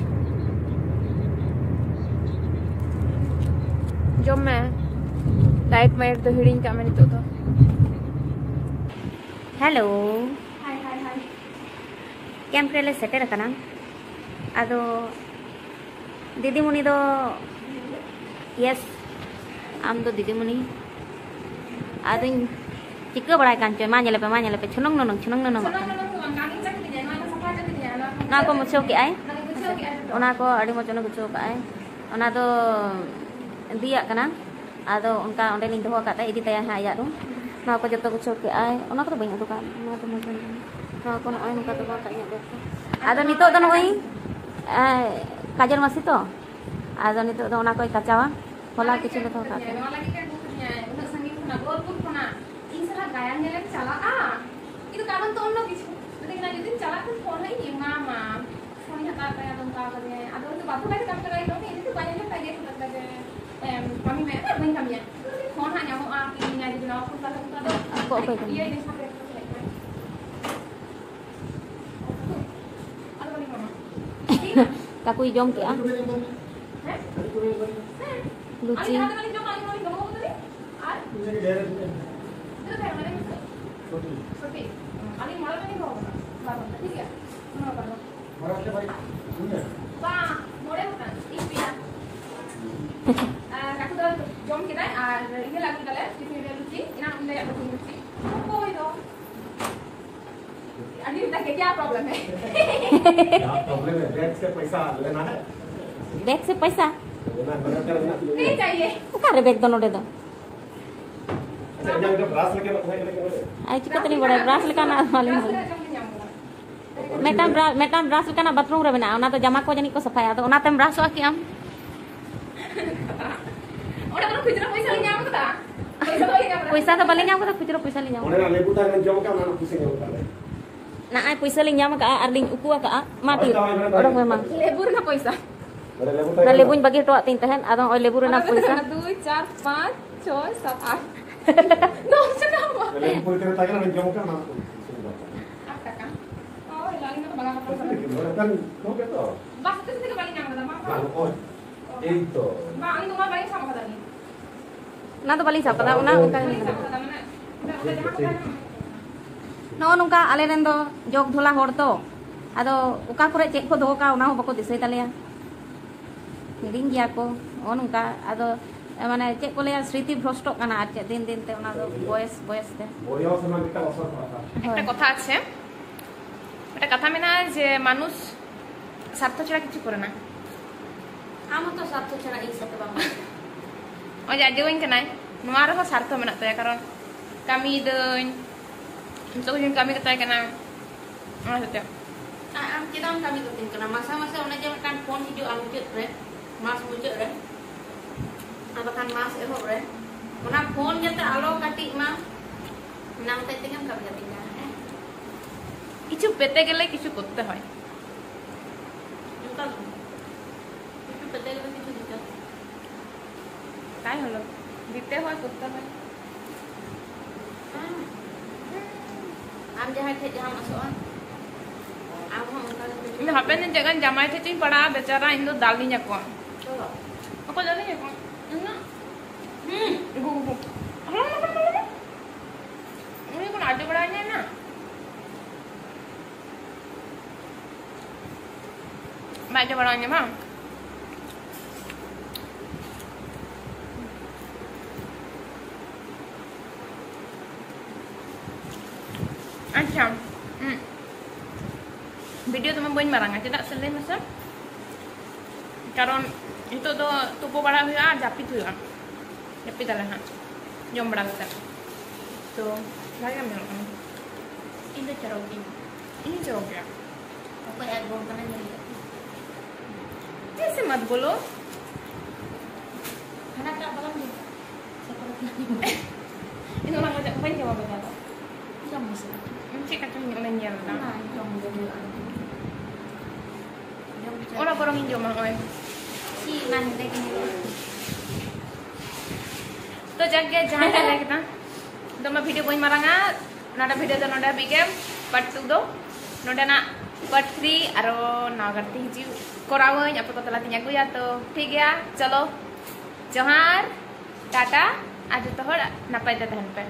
ᱡᱚᱢ ᱢᱮ᱾ ᱰᱟᱭᱮᱴ ᱢᱟᱭᱮᱴ ᱫᱚ ᱦᱤᱲᱤᱧ ᱠᱟᱜ ᱢᱮ ᱱᱤᱛᱚᱜ ᱫᱚ᱾ ᱦᱮᱞᱳ᱾ ᱠᱮᱢᱯ ᱨᱮᱞᱮ ᱥᱮᱴᱮᱨ ᱟᱠᱟᱱᱟ᱾ ᱟᱫᱚ ᱫᱤᱫᱤᱢᱩᱱᱤ ᱫᱚ, ᱭᱮᱥ, ᱟᱢ ᱫᱚ ᱫᱤᱫᱤᱢᱩᱱᱤ᱾ ᱟᱫᱚᱧ ᱪᱤᱠᱟᱹ ᱵᱟᱲᱟᱭ ᱠᱟᱱ ᱪᱚᱭ, ᱢᱟ ᱧᱮᱞᱮᱯᱮ, ᱢᱟ ᱧᱮᱞᱮᱯᱮ, ᱪᱷᱩᱱᱩᱝ ᱱᱩᱱᱩᱝ, ᱪᱷᱩᱱᱩᱝ ᱱᱩᱱᱩᱝ᱾ ᱚᱱᱟ ᱠᱚ ᱢᱩᱪᱷᱟᱹᱣ ᱠᱮᱜᱼᱟᱭ, ᱚᱱᱟ ᱠᱚ ᱟᱹᱰᱤ ᱢᱚᱡᱽ ᱚᱱᱟ ᱜᱩᱪᱷᱟᱹᱣ ᱠᱟᱜᱼᱟᱭ᱾ ᱚᱱᱟ ᱫᱚ ᱫᱤᱭᱟᱜ ᱠᱟᱱᱟ᱾ ᱟᱫᱚ ᱚᱱᱠᱟ ᱚᱸᱰᱮᱞᱤᱧ ᱫᱚᱦᱚ ᱟᱠᱟᱫ ᱛᱟᱭᱟ, ᱤᱫᱤ ᱛᱟᱭᱟ ᱦᱟᱸᱜ ᱟᱭᱟᱜ ᱨᱩᱢ᱾ ᱱᱚᱣᱟ ᱠᱚ ᱡᱚᱛᱚ ᱜᱩᱪᱷᱟᱹᱣ ᱠᱮᱜᱼᱟᱭ, ᱚᱱᱟ ᱠᱚᱫᱚ ᱵᱟᱹᱧ ᱩᱰᱩᱠᱟ, ᱱᱚᱣᱟ ᱫᱚ ᱢᱚᱡᱽ ᱜᱮ᱾ ᱱᱚᱣᱟ ᱠᱚ ᱱᱚᱜᱼᱚᱭ ᱱᱚᱝᱠᱟ ᱫᱚᱦᱚ ᱟᱠᱟᱫ ᱤᱧᱟᱹᱜ ᱵᱮᱜᱽ ᱠᱚ᱾ ᱟᱫᱚ ᱱᱤᱛᱚᱜ ᱫᱚ ᱱᱚᱜᱼᱚᱭ, ᱮ, ᱠᱟᱡᱮᱨ ᱢᱟᱹᱥᱤ ᱛᱚ, ᱟᱫᱚ ᱱᱤᱛᱚᱜ ᱫᱚ ᱚᱱᱟ ᱠᱚᱭ ᱠᱟᱪᱟᱣᱟ᱾ ᱦᱚᱞᱟ ᱠᱤᱪᱷᱩ ᱞᱮ ᱫᱚᱦᱚ ᱠᱟᱜ ᱛᱟᱦᱮᱸᱫ᱾ ᱩᱱᱟᱹᱜ ᱥᱟᱺᱜᱤᱧ ᱠᱷᱚᱱᱟᱜ ᱜᱳᱣᱟᱞᱯᱩᱨ ᱠᱷᱚᱱᱟᱜ ᱤᱧ ᱥᱟᱞᱟᱜ ᱟᱭᱟᱜ ᱧᱮᱞᱮᱢ ᱪᱟᱞᱟᱜᱼᱟ? ᱤᱧ ᱫᱚ ᱠᱟᱨᱚᱱ ᱛᱚ ᱚᱱᱱᱚ ᱠᱤᱪᱷᱩ᱾ ᱢᱮᱛᱟᱭ ᱠᱟᱱᱟ, "ᱡᱩᱫᱤᱧ ᱪᱟᱞᱟᱜ ᱠᱷᱟᱱ ᱯᱷᱳᱱ ᱦᱟᱸᱜ ᱤᱧ ᱮᱢᱟᱢᱟ᱾" ᱯᱷᱳᱱᱤᱧ ᱦᱟᱛᱟᱣ ᱛᱟᱭᱟ, ᱟᱫᱚ ᱚᱱᱠᱟ ᱠᱟᱫᱤᱧᱟᱭ᱾ ᱟᱫᱚ ᱩᱱᱤ ᱫᱚ ᱵᱟᱫᱽᱫᱷᱚ ᱠᱟᱭᱛᱮ ᱠᱟᱹᱢᱤ ᱞᱟᱜᱟᱭ ᱠᱟᱱᱟ, ᱩᱱᱤ ᱡᱩᱫᱤ ᱵᱟᱭ ᱟᱸᱡᱚᱢ ᱠᱷᱟᱡ ᱜᱮ ᱢᱮᱛᱟᱭ ᱜᱮ, "ᱮᱢ, ᱠᱟᱹᱢᱤ ᱢᱮ", "ᱟᱨ ᱵᱟᱹᱧ ᱠᱟᱹᱢᱤᱭᱟ᱾" ᱡᱩᱫᱤ ᱯᱷᱳᱱ ᱦᱟᱸᱜ ᱧᱟᱢᱚᱜᱼᱟ, ᱠᱤᱨᱤᱧᱟ, ᱡᱩᱫᱤ ᱱᱟᱣᱟ ᱯᱷᱳᱱ ᱛᱟᱦᱚᱞᱮ ᱩᱱᱠᱩ ᱟᱫᱚ ᱟᱠᱚ ᱚᱠᱚᱭ ᱠᱟᱹᱢᱤᱭᱟ? ᱤᱭᱟᱹ ᱡᱤᱱᱤᱥ ᱦᱟᱸᱜ ᱯᱮ ᱠᱩᱥᱤ ᱞᱮᱠᱟ᱾ ᱟᱫᱚ ᱵᱟᱹᱞᱤᱧ ᱨᱚᱲᱟ᱾ ᱠᱟᱠᱩᱭ ᱡᱚᱢ ᱠᱮᱜᱼᱟ᱾ ᱦᱮᱸ? ᱦᱮᱸ᱾ ᱞᱩᱪᱤ᱾ ᱟᱹᱞᱤᱧ ᱡᱟᱦᱟᱸ ᱛᱤᱱᱟᱹᱜ ᱞᱤᱧ ᱡᱚᱢᱟ, ᱟᱹᱞᱤᱧ ᱱᱚᱣᱟ ᱞᱤᱧ ᱫᱚᱦᱚ ᱠᱟᱫᱟ ᱞᱤᱧ᱾ ᱟᱨ ᱛᱤᱱᱟᱹᱜ ᱛᱟᱦᱮᱸ ᱠᱟᱱᱟ ᱞᱟᱹᱭ ᱢᱮᱥᱮ? ᱥᱚᱛᱤ᱾ ᱥᱚᱛᱤ᱾ ᱟᱹᱞᱤᱧ ᱢᱚᱬᱮ ᱜᱚᱴᱟᱝ ᱞᱤᱧ ᱫᱚᱦᱚ ᱠᱟᱫᱟ᱾ ᱵᱟᱨ ᱜᱷᱚᱱᱴᱟ, ᱴᱷᱤᱠ ᱜᱮᱭᱟ? ᱢᱚᱬᱮ ᱜᱚᱴᱟᱝ ᱵᱟᱝ, ᱢᱚᱬᱮ ᱜᱚᱴᱟᱝ᱾ ᱤᱧ ᱯᱮᱭᱟ᱾ ᱟᱨ ᱠᱟᱠᱩ ᱫᱚ ᱡᱚᱢ ᱠᱮᱫᱟᱭ ᱟᱨ ᱤᱭᱟᱹ ᱞᱮ ᱟᱹᱜᱩ ᱠᱮᱫᱟᱞᱮ, ᱴᱤᱯᱷᱤᱱ ᱨᱮ ᱞᱩᱪᱤ᱾ ᱮᱱᱟᱝ ᱩᱱᱤ ᱞᱟᱹᱭᱟᱫ ᱠᱚ ᱛᱤᱧ ᱞᱩᱪᱤ᱾ ᱚᱠᱚᱭ ᱫᱚ? ᱟᱹᱰᱤ ᱢᱮᱛᱟ ᱠᱮᱫ ᱜᱮᱭᱟ problem ᱮ᱾ क्या प्रॉब्लम है? बैग से पैसा लेना है? बैग से पैसा? लेना है, लेना है। नहीं चाहिए। ᱚᱠᱟᱨᱮ ᱵᱮᱜᱽ ᱫᱚ ᱱᱚᱰᱮ ᱫᱚ? ᱟᱪᱪᱷᱟ, ᱤᱧᱟᱹᱜ ᱢᱤᱫᱴᱟᱝ ᱵᱨᱟᱥ ᱞᱮᱠᱟᱱᱟᱜ ᱛᱟᱦᱮᱸ ᱠᱟᱱᱟ ᱠᱤ ᱱᱚᱰᱮ? ᱟᱭ, ᱪᱤᱠᱟᱹᱛᱮᱞᱤᱧ ᱵᱟᱲᱟᱭᱟ ᱵᱨᱟᱥ ᱞᱮᱠᱟᱱᱟᱜ ᱵᱟᱹᱞᱤᱧ ᱵᱟᱲᱟᱭᱟ᱾ ᱢᱤᱫᱴᱟᱝ ᱵᱨᱟ-, ᱢᱤᱫᱴᱟᱝ ᱵᱨᱟᱥ ᱞᱮᱠᱟᱱᱟᱜ ᱵᱟᱛᱷᱨᱩᱢ ᱨᱮ ᱢᱮᱱᱟᱜᱼᱟ, ᱚᱱᱟ ᱫᱚ ᱡᱟᱢᱟ ᱠᱚ ᱡᱟᱹᱱᱤᱡ ᱠᱚ ᱥᱟᱯᱷᱟᱭᱟ, ᱟᱫᱚ ᱚᱱᱟᱛᱮᱢ ᱵᱨᱟᱥᱚᱜᱼᱟ ᱠᱤ ᱟᱢ? ᱚᱸᱰᱮ ᱠᱷᱚᱱ ᱠᱷᱩᱪᱨᱟᱹ ᱯᱚᱭᱥᱟ ᱞᱤᱧ ᱧᱟᱢ ᱠᱟᱫᱟ᱾ ᱯᱚᱭᱥᱟ ᱫᱚ ᱵᱟᱹᱞᱤᱧ ᱧᱟᱢ ᱠᱟᱫᱟ᱾ ᱯᱚᱭᱥᱟ ᱫᱚ ᱵᱟᱹᱞᱤᱧ ᱧᱟᱢ ᱠᱟᱫᱟ, ᱠᱷᱩᱪᱨᱟᱹ ᱯᱚᱭᱥᱟ ᱞᱤᱧ ᱧᱟᱢ ᱚᱸᱰᱮ ᱠᱟᱫᱟ᱾ ᱱᱟᱜ ᱞᱮᱵᱩ ᱛᱟᱦᱮᱸ ᱠᱟᱱᱟ, ᱡᱚᱢ ᱠᱟᱜ ᱢᱮ, ᱚᱱᱟ ᱯᱚᱭᱥᱟ ᱧᱟᱢ ᱠᱟᱜ ᱞᱮ᱾ ᱱᱚᱜᱼᱚᱭ ᱯᱚᱭᱥᱟ ᱞᱤᱧ ᱧᱟᱢ ᱠᱟᱜᱼᱟ ᱟᱨ ᱞᱤᱧ ᱩᱠᱩ ᱟᱠᱟᱜᱼᱟ᱾ ᱢᱟ ᱴᱤ, ᱚᱰᱚᱠ ᱢᱮ ᱢᱟ᱾ ᱞᱮᱵᱩ ᱨᱮᱱᱟᱜ ᱯᱚᱭᱥᱟ᱾ ᱚᱸᱰᱮ ᱞᱮᱵᱩ ᱛᱟᱦᱮᱸ ᱚᱱᱟ ᱠᱟᱱᱟ᱾ ᱞᱮᱵᱩᱧ ᱵᱟᱹᱜᱤ ᱦᱚᱴᱚᱣᱟᱜ ᱛᱤᱧ ᱛᱟᱦᱮᱸᱫ, ᱟᱫᱚ ᱱᱚᱜᱼᱚᱭ ᱞᱮᱵᱩ ᱨᱮᱱᱟᱜ ᱚᱱᱟ ᱫᱚ ᱯᱚᱭᱥᱟ᱾ ᱫᱩᱭ, ᱪᱟᱨ, ᱯᱟᱸᱪ, ᱪᱷᱚᱭ, ᱥᱟᱛ, ᱟᱴ᱾ ᱫᱚᱥ ᱴᱟᱠᱟ ᱢᱟ᱾ ᱞᱮᱵᱩ ᱯᱚᱭᱥᱟ ᱛᱟᱦᱮᱸ ᱠᱟᱱᱟ, ᱚᱱᱟ ᱡᱚᱢ ᱠᱟᱜ ᱚᱱᱟ᱾ ᱟᱴ ᱴᱟᱠᱟ᱾ ᱦᱳᱭ, ᱟᱹᱞᱤᱧ ᱫᱚ ᱵᱟᱝ ᱦᱟᱛᱟᱣ ᱠᱟᱱᱟ᱾ ᱱᱚᱰᱮ ᱠᱷᱟᱱ ᱠᱚᱢ ᱜᱮᱛᱚ᱾ ᱵᱟᱥ ᱥᱴᱮᱥᱚᱱ ᱛᱮᱜᱮ ᱵᱟᱹᱞᱤᱧ ᱧᱟᱢ ᱠᱟᱫᱟ, ᱢᱟ᱾ ᱵᱟᱝ, ᱱᱚᱜᱼᱚᱭ᱾ ᱮᱭ ᱛᱚ᱾ ᱵᱟᱝ, ᱟᱹᱞᱤᱧ ᱫᱚ ᱱᱚᱣᱟ ᱵᱟᱹᱞᱤᱧ ᱥᱟᱵ ᱠᱟᱫᱟ ᱞᱤᱧ᱾ ᱚᱱᱟ ᱫᱚ ᱵᱟᱹᱞᱤᱧ ᱥᱟᱵ ᱠᱟᱫᱟ, ᱚᱱᱟ ᱚᱱᱠᱟ ᱜᱮ ᱵᱟᱹᱞᱤᱧ ᱢᱮᱱᱟᱜᱼᱟ᱾ ᱥᱟᱵ ᱠᱟᱫᱟ, ᱢᱟᱱᱮ, ᱚᱸᱰᱮ, ᱚᱸᱰᱮ ᱡᱟᱦᱟᱸ ᱠᱚ ᱛᱟᱦᱮᱱᱟ᱾ ᱱᱚᱜᱼᱚ ᱱᱚᱝᱠᱟ ᱟᱞᱮ ᱨᱮᱱ ᱫᱚ ᱡᱚᱜᱽ ᱫᱷᱚᱞᱟ ᱦᱚᱲ ᱛᱚ, ᱟᱫᱚ ᱚᱠᱟ ᱠᱚᱨᱮ ᱪᱮᱫ ᱠᱚ ᱫᱚᱦᱚ ᱠᱟᱜᱼᱟ, ᱚᱱᱟ ᱦᱚᱸ ᱵᱟᱠᱚ ᱫᱤᱥᱟᱹᱭ ᱛᱟᱞᱮᱭᱟ᱾ ᱦᱤᱲᱤᱧ ᱜᱮᱭᱟ ᱠᱚ, ᱱᱚᱜᱼᱚ ᱱᱚᱝᱠᱟ᱾ ᱟᱫᱚ, ᱢᱟᱱᱮ, ᱪᱮᱫ ᱠᱚ ᱞᱟᱹᱭᱟ, ᱥᱨᱤᱛᱤ ᱵᱷᱨᱚᱥᱴᱚᱜ ᱠᱟᱱᱟ ᱟᱨ ᱪᱮᱫ, ᱫᱤᱱ ᱫᱤᱱ ᱛᱮ ᱚᱱᱟ ᱫᱚ ᱵᱚᱭᱮᱥ, ᱵᱚᱭᱮᱥ ᱛᱮ᱾ ᱵᱚᱭᱚᱥ ᱨᱮᱱᱟᱜ ᱢᱤᱫᱴᱟᱝ ᱚᱥᱚᱨ ᱯᱟᱲᱟᱜᱼᱟ᱾ ᱦᱳᱭ᱾ একটা কথা আছে, একটা কথা ᱢᱮᱱᱟᱜᱼᱟ ᱡᱮ ᱢᱟᱱᱩᱥ ᱥᱟᱨᱛᱷᱚ ᱪᱷᱟᱲᱟ ᱠᱤᱪᱷᱩ ᱠᱚᱨᱮ ᱱᱟ᱾ ᱟᱢ ᱦᱚᱸᱛᱚ ᱥᱟᱨᱛᱷᱚ ᱪᱷᱟᱲᱟ ᱤᱧ ᱥᱟᱛᱮ ᱵᱟᱢ ᱱᱚᱜᱼᱚᱭ ᱡᱮ ᱟᱡᱚᱣᱟᱹᱧ ᱠᱟᱱᱟᱭ, ᱱᱚᱣᱟ ᱨᱮᱦᱚᱸ ᱥᱟᱨᱛᱷᱚ ᱢᱮᱱᱟᱜ ᱛᱟᱭᱟ, ᱠᱟᱨᱚᱱ ᱠᱟᱹᱢᱤᱭᱮᱫᱟᱹᱧ, ᱡᱚᱛᱚ ᱠᱤᱪᱷᱩᱧ ᱠᱟᱹᱢᱤ ᱠᱟᱛᱟᱭ ᱠᱟᱱᱟ, ᱚᱱᱟ ᱦᱚᱛᱮᱡ ᱛᱮ᱾ ᱟᱨ ᱟᱢ ᱪᱮᱫᱟᱜ ᱮᱢ ᱠᱟᱹᱢᱤ ᱠᱟᱹᱛᱤᱧ ᱠᱟᱱᱟ? ᱢᱟᱥᱟ ᱢᱟᱥᱮ ᱚᱱᱮ ᱡᱮ ᱢᱤᱫᱴᱟᱝ ᱯᱷᱳᱱ ᱦᱤᱡᱩᱜᱼᱟ ᱢᱩᱪᱟᱹᱫ ᱨᱮ, ᱢᱟᱥ ᱢᱩᱪᱟᱹᱫ ᱨᱮ, ᱟᱨ ᱵᱟᱠᱷᱟᱱ ᱢᱟᱥ ᱮᱦᱚᱵ ᱨᱮ, ᱚᱱᱟ ᱯᱷᱳᱱ ᱡᱟᱛᱮ ᱟᱞᱚ ᱠᱟᱹᱴᱤᱡ ᱢᱟ᱾ নাম তাই থেকে আমরা বিয়া দিলা, হ্যাঁ? কিছু পেতে গেলে কিছু করতে হয়। তাই হলো, দিতে হয়, করতে হয়। ᱟᱢ ᱡᱟᱦᱟᱸᱭ ᱴᱷᱮᱡ ᱡᱟᱦᱟᱸᱢ ᱟᱥᱚᱜᱼᱟ, ᱟᱢ ᱦᱚᱸ ᱚᱱᱠᱟ ᱜᱮ᱾ ᱤᱧ ᱫᱚ ᱦᱟᱯᱮᱱ ᱫᱤᱱ ᱪᱮᱫ ᱞᱮᱠᱟᱱ ᱡᱟᱢᱟᱭ ᱴᱷᱮᱡ ᱪᱚᱧ ᱯᱟᱲᱟᱜᱼᱟ, ᱵᱮᱪᱟᱨᱟ, ᱤᱧ ᱫᱚ ᱫᱟᱞᱤᱧ ᱟᱠᱚ᱾ ᱪᱚᱞᱚ᱾ ᱚᱠᱚᱭ ᱫᱟᱞᱤᱧ ᱟᱠᱚ? ᱤᱧ ᱫᱚ ᱦᱩᱸ᱾ ᱜᱩᱜᱩ, ᱜᱩᱜᱩ᱾ ᱩᱱᱤ ᱠᱚ ᱟᱡᱚ ᱵᱟᱲᱟᱭ ᱧᱟᱢᱟ᱾ ᱵᱟᱭ ᱟᱡᱚ ᱵᱟᱲᱟᱭ ᱧᱟᱢᱟ᱾ ᱟᱪᱪᱷᱟ, ᱩᱸ, video ᱫᱚᱢᱮ ᱵᱟᱹᱧ ᱢᱟᱨᱟᱝᱟ, ᱪᱮᱫᱟᱜ ᱥᱮ ᱞᱟᱹᱭ ᱢᱮᱥᱮ? ᱠᱟᱨᱚᱱ ᱱᱤᱛᱚᱜ ᱫᱚ ᱛᱩᱯᱩ ᱵᱟᱲᱟ ᱦᱩᱭᱩᱜᱼᱟ ᱟᱨ ᱡᱟᱹᱯᱤᱫ ᱦᱩᱭᱩᱜᱼᱟ᱾ ᱡᱟᱹᱯᱤᱫᱟᱞᱮ ᱦᱟᱸᱜ ᱡᱚᱢ ᱵᱟᱲᱟ ᱠᱟᱛᱮ᱾ ᱛᱚ ᱵᱷᱟᱜᱮ ᱜᱮᱢ ᱧᱮᱞᱚᱜ ᱠᱟᱱᱟ᱾ ᱤᱧ ᱫᱚ ᱪᱚᱨᱚᱠ ᱜᱤᱧ᱾ ᱤᱧ ᱪᱚᱨᱚᱠ ᱜᱮᱭᱟ᱾ ᱚᱠᱚᱭ ᱟᱡ ᱵᱚᱱ ᱠᱟᱱᱟ ᱧᱮᱞ ᱠᱟᱛᱮ? ᱮᱥᱮ ᱢᱟᱛ ᱵᱚᱞᱚ᱾ ᱦᱟᱱᱟᱴᱟᱜ ᱵᱟᱞᱟᱝ ᱧᱮᱞ ᱠᱟᱜ? ᱥᱮ ᱯᱚᱨᱮ ᱛᱮᱞᱟᱝ ᱧᱮᱞᱟ? ᱤᱧ ᱫᱚ ᱚᱱᱟ ᱠᱚ ᱵᱟᱹᱧ ᱡᱚᱢᱟ ᱵᱮᱴᱟ ᱫᱚ᱾ ᱡᱚᱢ ᱢᱮᱥᱮ᱾ ᱤᱧ ᱪᱮᱫ ᱠᱟᱪᱚᱧ ᱚᱱᱟᱧ ᱧᱮᱞ ᱮᱫᱟ᱾ ᱚᱱᱟ ᱡᱚᱢ ᱜᱮ ᱦᱩᱭᱩᱜᱼᱟ᱾ ᱡᱚᱢ ᱦᱚᱪᱚ ᱚᱱᱟ ᱵᱚᱨᱚᱝ ᱤᱧ ᱡᱚᱢᱟ, ᱦᱚᱸᱜᱼᱚᱭ᱾ ᱪᱤ ᱚᱱᱟ ᱦᱮᱸᱫᱮ ᱜᱮ ᱧᱮᱞᱚᱜᱼᱟ᱾ ᱛᱚ ᱡᱟᱠ ᱜᱮ, ᱡᱟᱦᱟᱸ ᱜᱮ ᱞᱟᱹᱭ ᱠᱮᱫᱟ, ᱫᱚᱢᱮ video ᱵᱟᱹᱧ ᱢᱟᱨᱟᱝᱟ, ᱱᱚᱰᱮ video ᱫᱚ ᱱᱚᱰᱮ ᱦᱟᱹᱵᱤᱡ ᱜᱮ᱾ Part two ᱫᱚ ᱱᱚᱰᱮᱱᱟᱜ part three ᱟᱨᱚ ᱱᱟᱣᱟ ᱜᱟᱨᱛᱮ ᱦᱤᱡᱩᱜ ᱠᱚᱨᱟᱣᱟᱹᱧ, ᱟᱯᱟᱛᱚᱛᱚ ᱛᱟᱞᱟᱛᱤᱧ ᱟᱹᱜᱩᱭᱟ᱾ ᱛᱚ ᱴᱷᱤᱠ ᱜᱮᱭᱟ, ᱪᱚᱞᱚ ᱡᱚᱦᱟᱨ, ᱴᱟᱴᱟ, ᱟᱨ ᱡᱚᱛᱚ ᱦᱚᱲ ᱱᱟᱯᱟᱭ ᱛᱮ ᱛᱟᱦᱮᱱ ᱯᱮ᱾